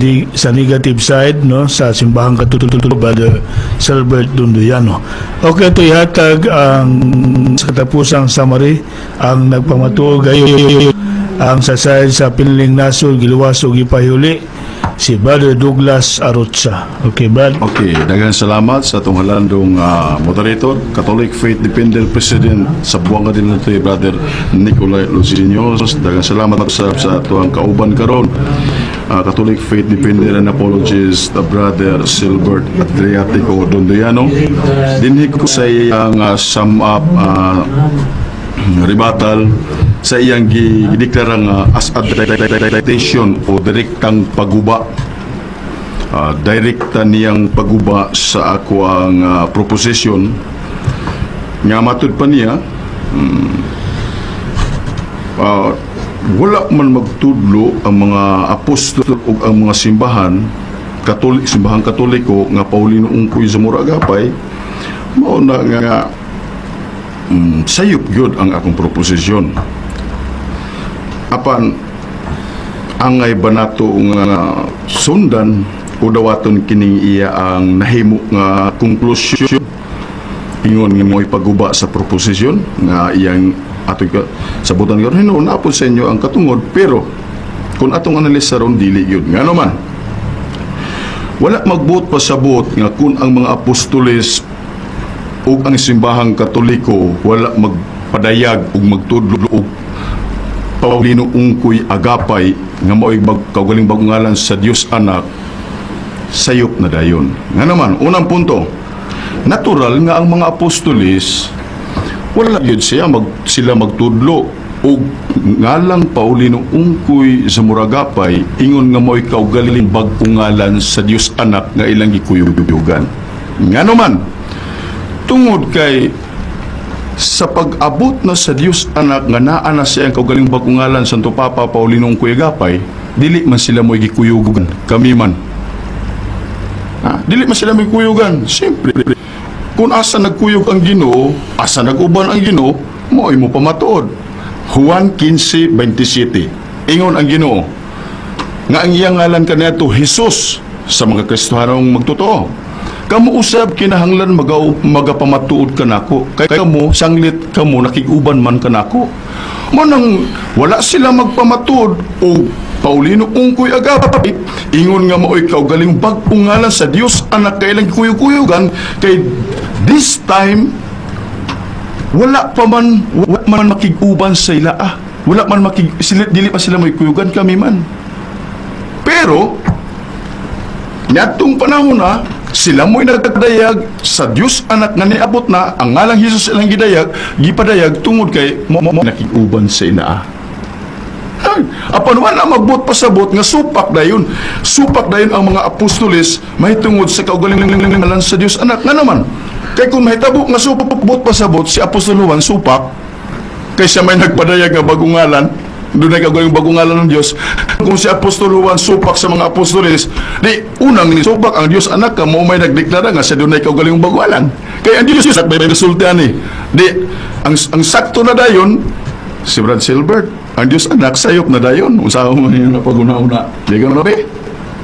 negative side, no, sa Simbahang Katoliko, Brother Selbert Dunduyano. Okay, ito ihatag ang sa katapusang summary ang nagpamatuo gayo ang sa side sa Pinling Nasod giluwas ug gipahuli, si Brother Douglas Arotsa. Okay, Brad. Okay, daghang salamat sa atong halandong moderator, Catholic Faith Defender President sa Buanga din nato, Brother Nicolay Lucinos. Daghang salamat sa atong kauban karon, Catholic Faith Defender and Apologist, Brother Silbert Adriatico Dondoyano. Dinhi ko sa iyang sum up, rebuttal sa iyang gideklara nga as a citation o direktang paguba, direkta niyang paguba sa ako ang proposition nga matud pa niya, wala man magtudlo ang mga apostol ug ang mga simbahan Katolik, Simbahang Katoliko, nga Paulino Ungkoy Zamora Agapay. Mao na nga sayop gyud ang akong proposisyon. Apan angay ba nato nga sundan o dawaton kining iya ang nahimo nga konklusyon, ingon nga mo'y pagguba sa proposisyon nga iyang atoy ka sabutan karon? Hinuon na po sa inyo ang katungod, pero kung atong analisa ron, dili gyud. Ngano man, wala magbuot pasabot nga kung ang mga apostoles ug ang Simbahang Katoliko wala magpadayag ug magtudlo og Paulino Ungkoy Agapay nga mao'y kaugaling bagong ngalan sa Dios Anak, sayop na dayon. Nga naman, unang punto, natural nga ang mga apostoles wala yun siya sila magtudlo og ngalang Paulino Ungkoy Zamora Agapay, ingon nga mo'y kaugaling bag-ong ngalan sa Dios Anak nga ilang gikuyugan. Ngano man, tungod kay sa pag-abot na sa Dios Anak nga naa na siya ang kaugaling bagong ngalan, Santo Papa Paulino Ungkoy Agapay. Dili man sila mo gikuyugan, kami man. Ha? Dili man sila may kuyugan. Siyempre, kung asa nagkuyog ang Ginoo, asa nag-uban ang Ginoo, mo imo pamatuod. Juan 15:27. Ingon ang Ginoo nga ang iyang ngalan kaniadto Jesus sa mga Kristohanong magtotoo. Kamo usab kinahanglan magapamatuod kanako kay kamo sanglit kamo nakig-uban man kanako. Mo nang wala sila magpamatuod og Paulino Ungkoy Agapay, ingon nga maoy kaugaling bag-ong ngalan sa Dios Anak kay ilang kuyog-kuyugan, kay this time wala pa man, wala man makig-uban sa ila, ah. Wala man makig sila, dili pa sila may kuyugan, kami man. Pero niadtong panahon na sila mo'y nagdayag sa Dios Anak nga niabot na ang ngalang Hesus ilang gidayag, gipadayag tungod kay mo nakig-uban sa inaa. Ay, apan wala magbot pasabot nga supak dayon. Supak dayon ang mga apostoles mahitungod sa kaugaling ngalan sa Dios Anak. Nga naman, kay kung mahitabo nga supot pasabot si Apostol Juan supak, kay siya may nagpadayag nga bagong ngalan, doon ay kaugaling bagong ngalan ng Dios. Kung si Apostol Juan supak sa mga apostoles, di unang ni supak ang Dios Anak ka mo may nagdeklara nga siya doon ay kaugaling bagong ngalan. Kay ang Dios Anak may resulta ni. Di ang sakto na dayon si Brad Silbert, ang Dios Anak sayop na dayon. Unsa mo yun na pag-una-una? Di ka na be?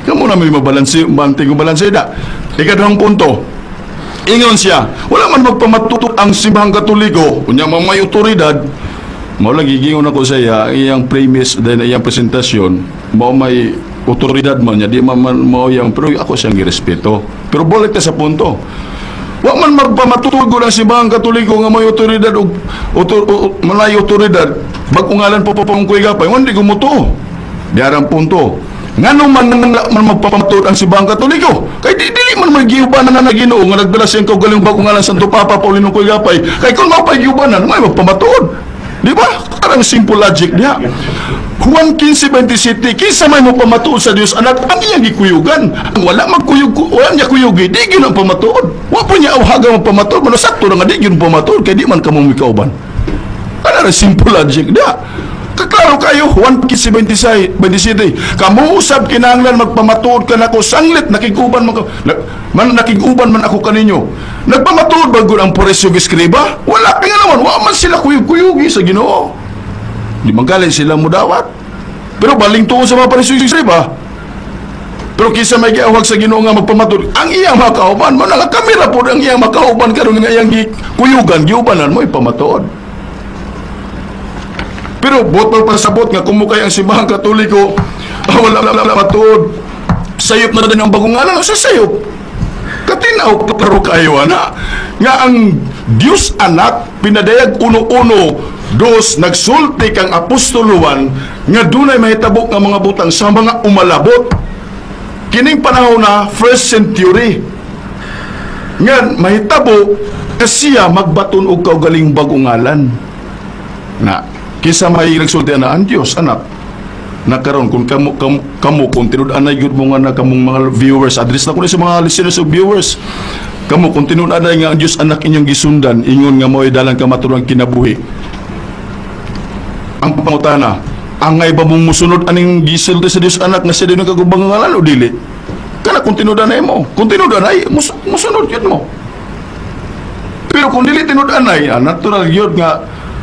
Kamu na may mabalansi, banting ko balanse da. Ikaduhang punto. Ingon siya, wala man magpamatuto ang Simbahang Katoliko, unya mga may otoridad. Mao lang gigingon ako sa iya, iyang premise din iyang presentasyon, mao may otoridad man niya, di man man mao yang, pero ako siyang girespeto. Pero balik ta sa punto. Wa man magpamatuto ang Simbahang Katoliko nga may otoridad og malay otoridad, bag-ong ngalan po po pong gapay, wala di gumuto. Diarang punto. Ngano man man magpamatuod ang Simbahang Katoliko? Kay di dili man magiubanan na Ginoo nga nagdala siyang kaugalingong bagong ngalan Santo Papa Paulino Gapay. Kay kung mao pa'y giubanan, may magpamatuod. Di ba? Parang simple logic niya. Juan 15:27, kinsa may mo pamatuod sa Dios Anak, ang iyang gikuyugan. Ang wala magkuyog, wala niya kuyugi, di gyud ang pamatuod. Wa po niya awhaga magpamatuod, man sakto na nga di gyud pamatuod kay di man kamo mikauban. Kana ra simple logic niya. Kaklaro kayo, Juan 15:27, kamo usab kinahanglan magpamatuod kanako sanglit nakig-uban man, man nakig-uban man ako kaninyo. Nagpamatuod ba gud ang Pariseo Eskriba? Wala kaya naman, wa man sila kuyog-kuyugi sa Ginoo. Di man gali sila mudawat. Pero baling tuon sa mga Pariseo Eskriba. Pero kinsa may giawhag sa Ginoo nga magpamatuod, ang iyang makauban man ang kamera pod ang iyang makauban karon nga iyang kuyugan, giubanan mo ipamatuod. Pero botol pasabot nga kumukay ang Simbahang Katoliko, wala wala matuod. Sayop na din ang bagong ngalan sa sayop. Katinaw klaro kayo ana nga ang Dios Anak pinadayag 1:1-2 nagsulti kang Apostol Juan nga dunay mahitabo nga mga butang sa mga umalabot. Kining panahon na first century nga mahitabo nga siya magbaton og kaugaling bagong ngalan. Na kinsa may nagsulti ana ang Dios Anak. Nakaron kung kamo kamo, kamo kung tinud-anay gyud mo nga na kamong mga viewers, address na ko ni sa mga listeners ug viewers. Kamo kung tinud-anay nga ang Dios Anak inyong gisundan, ingon nga mo'y dalang kamatuoran kinabuhi. Ang pangutana, angay ba mong musunod aning gisulti sa Dios Anak nga siya din nagkagubang ngalan o dili? Kana kung tinud-anay mo, kung tinud-anay musunod gyud mo. Pero kung dili tinud-anay, natural gyud nga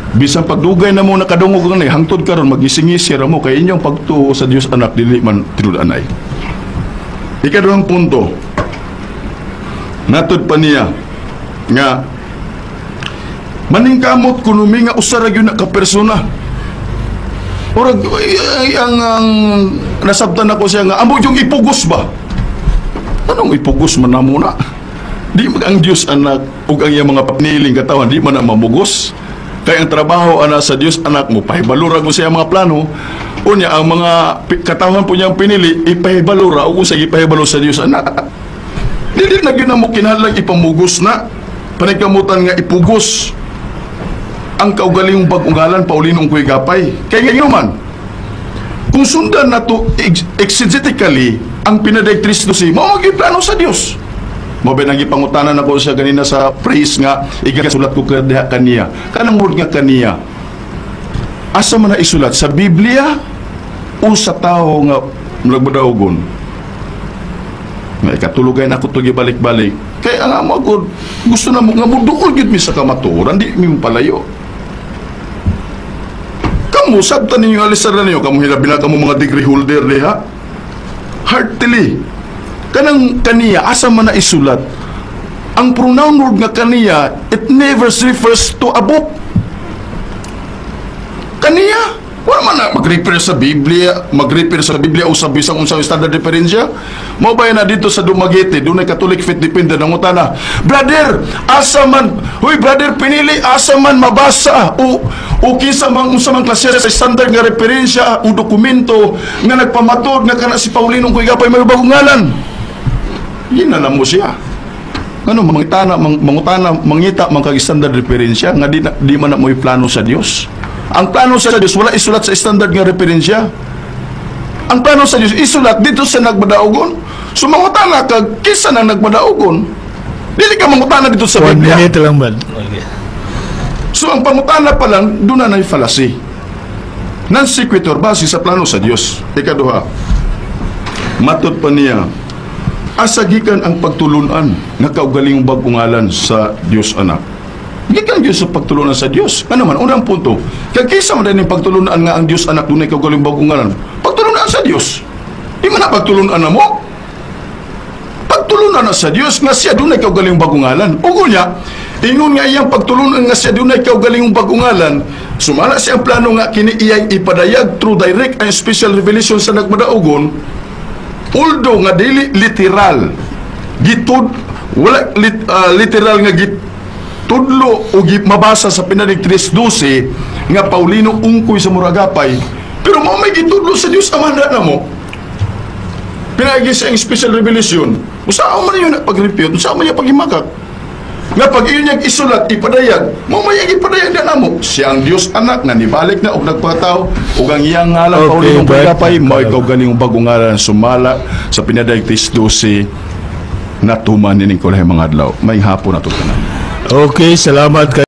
bisan pagdugay na mo nakadungog nga ni hangtod karon magisingisi ra mo kay inyong pagtuo sa Dios Anak dili man tinud-anay. Ikaduhang punto, natud pa niya nga maningkamot kuno mi nga usa ra gyud na ka persona. Murag ay, ang nasabtan ako siya nga amo yung ipugos ba? Anong ipugos man namo na? Di mag ang Dios Anak ug ang iyang mga piniling katawan di man na mamugos. Kay ang trabaho ana sa Dios Anak mo pahibalura ko siya mga plano. Unya ang mga katawhan po niyang pinili ipahibalura ug usa ipahibalo sa Dios Anak. Dili na gyud mo kinahanglan ipamugos na. Panagkamutan nga ipugos ang kaugalingong bag-ong ngalan Paulino Ungkoy Gapay. Kay ngayon man, kung sundan nato exegetically ang pinadayag 3:12, mao gyud plano sa Dios. Mao ba nang gipangutanan ako siya ganina sa praise nga igasulat ko kadiha kaniya. Kanang word nga kaniya, asa man na isulat sa Biblia? O sa tao nga nagmadaugon nga ikatulugay na ako to balik-balik kay ang amo gud gusto na mo nga muduol gyud mi sa kamatuoran, di mi palayo. Kamo sabtan ninyo, alisar na ninyo kamo, hilabi na kamo mga degree holder diha. Heartily, kanang kaniya, asa man na isulat ang pronoun word nga kaniya? It never refers to a book. Kaniya, wala man na mag-refer sa Biblia, mag-refer sa Biblia o sa bisang unsang standard referensya. Mao ba na dito sa Dumaguete, dunay Catholic Faith Defender nangutana, "Brother, asa man, huy brother pinili, asa man mabasa o kinsa man unsa man klase sa standard nga referensya o dokumento nga nagpamatod nga kana si Paulino Ongkoy Gapay may bagong ngalan?" Yun na mo siya. Ano, mangitana, mangutana, mangita man kag standard referensya nga di man na mo'y plano sa Dios. Ang plano sa Dios wala isulat sa standard nga referensya. Ang plano sa Dios isulat dito sa nagmadaugon. So mangutana kag kinsa nang nagmadaugon. Dili ka mangutana dito sa One Biblia. Minute lang ba? Okay. So ang pangutana pa lang, doon na na'y fallacy. Non sequitur base sa plano sa Dios. Ikaduha, matod pa niya, asa gikan ang pagtulunan nga kaugalingong bag-ong ngalan sa Dios Anak? Gikan gyud sa pagtulunan sa Dios. Ano man, unang punto, kag kinsa man din pagtulunan nga ang Dios Anak dunay kaugalingong bag-ong ngalan? Pagtulunan sa Dios. Di man na pagtulunan na mo. Pagtulunan na sa Dios nga siya dunay kaugalingong bagong ngalan. Ug unya, ingon nga iyang pagtulunan nga siya dunay kaugalingong bagong ngalan, sumala siya ang plano nga kini iyang ipadayag through direct and special revelation sa nagmadaugon, although nga dili literal gitud wala literal nga gitudlo o mabasa sa Pinadig 3:12 nga Paulino Ungkoy Zamora Agapay, pero mao may gitudlo sa Dios Ama na mo pinaagi sa iyang special revelation. Usa man yun pag-refute, usa man niya paghimakak nga pag iyon niyang isulat, ipadayag, mao may iyang ipadayag na namo. Siya ang Dios Anak nga nibalik na og nagpatao ug ang iyang ngalan Okay, Paulino Bert. Gapay mao kaugalingong bagong ngalan sumala sa Pinadayag 3:12 natuman nining kulay mga adlaw. May hapon na to tanan. Okay, salamat kay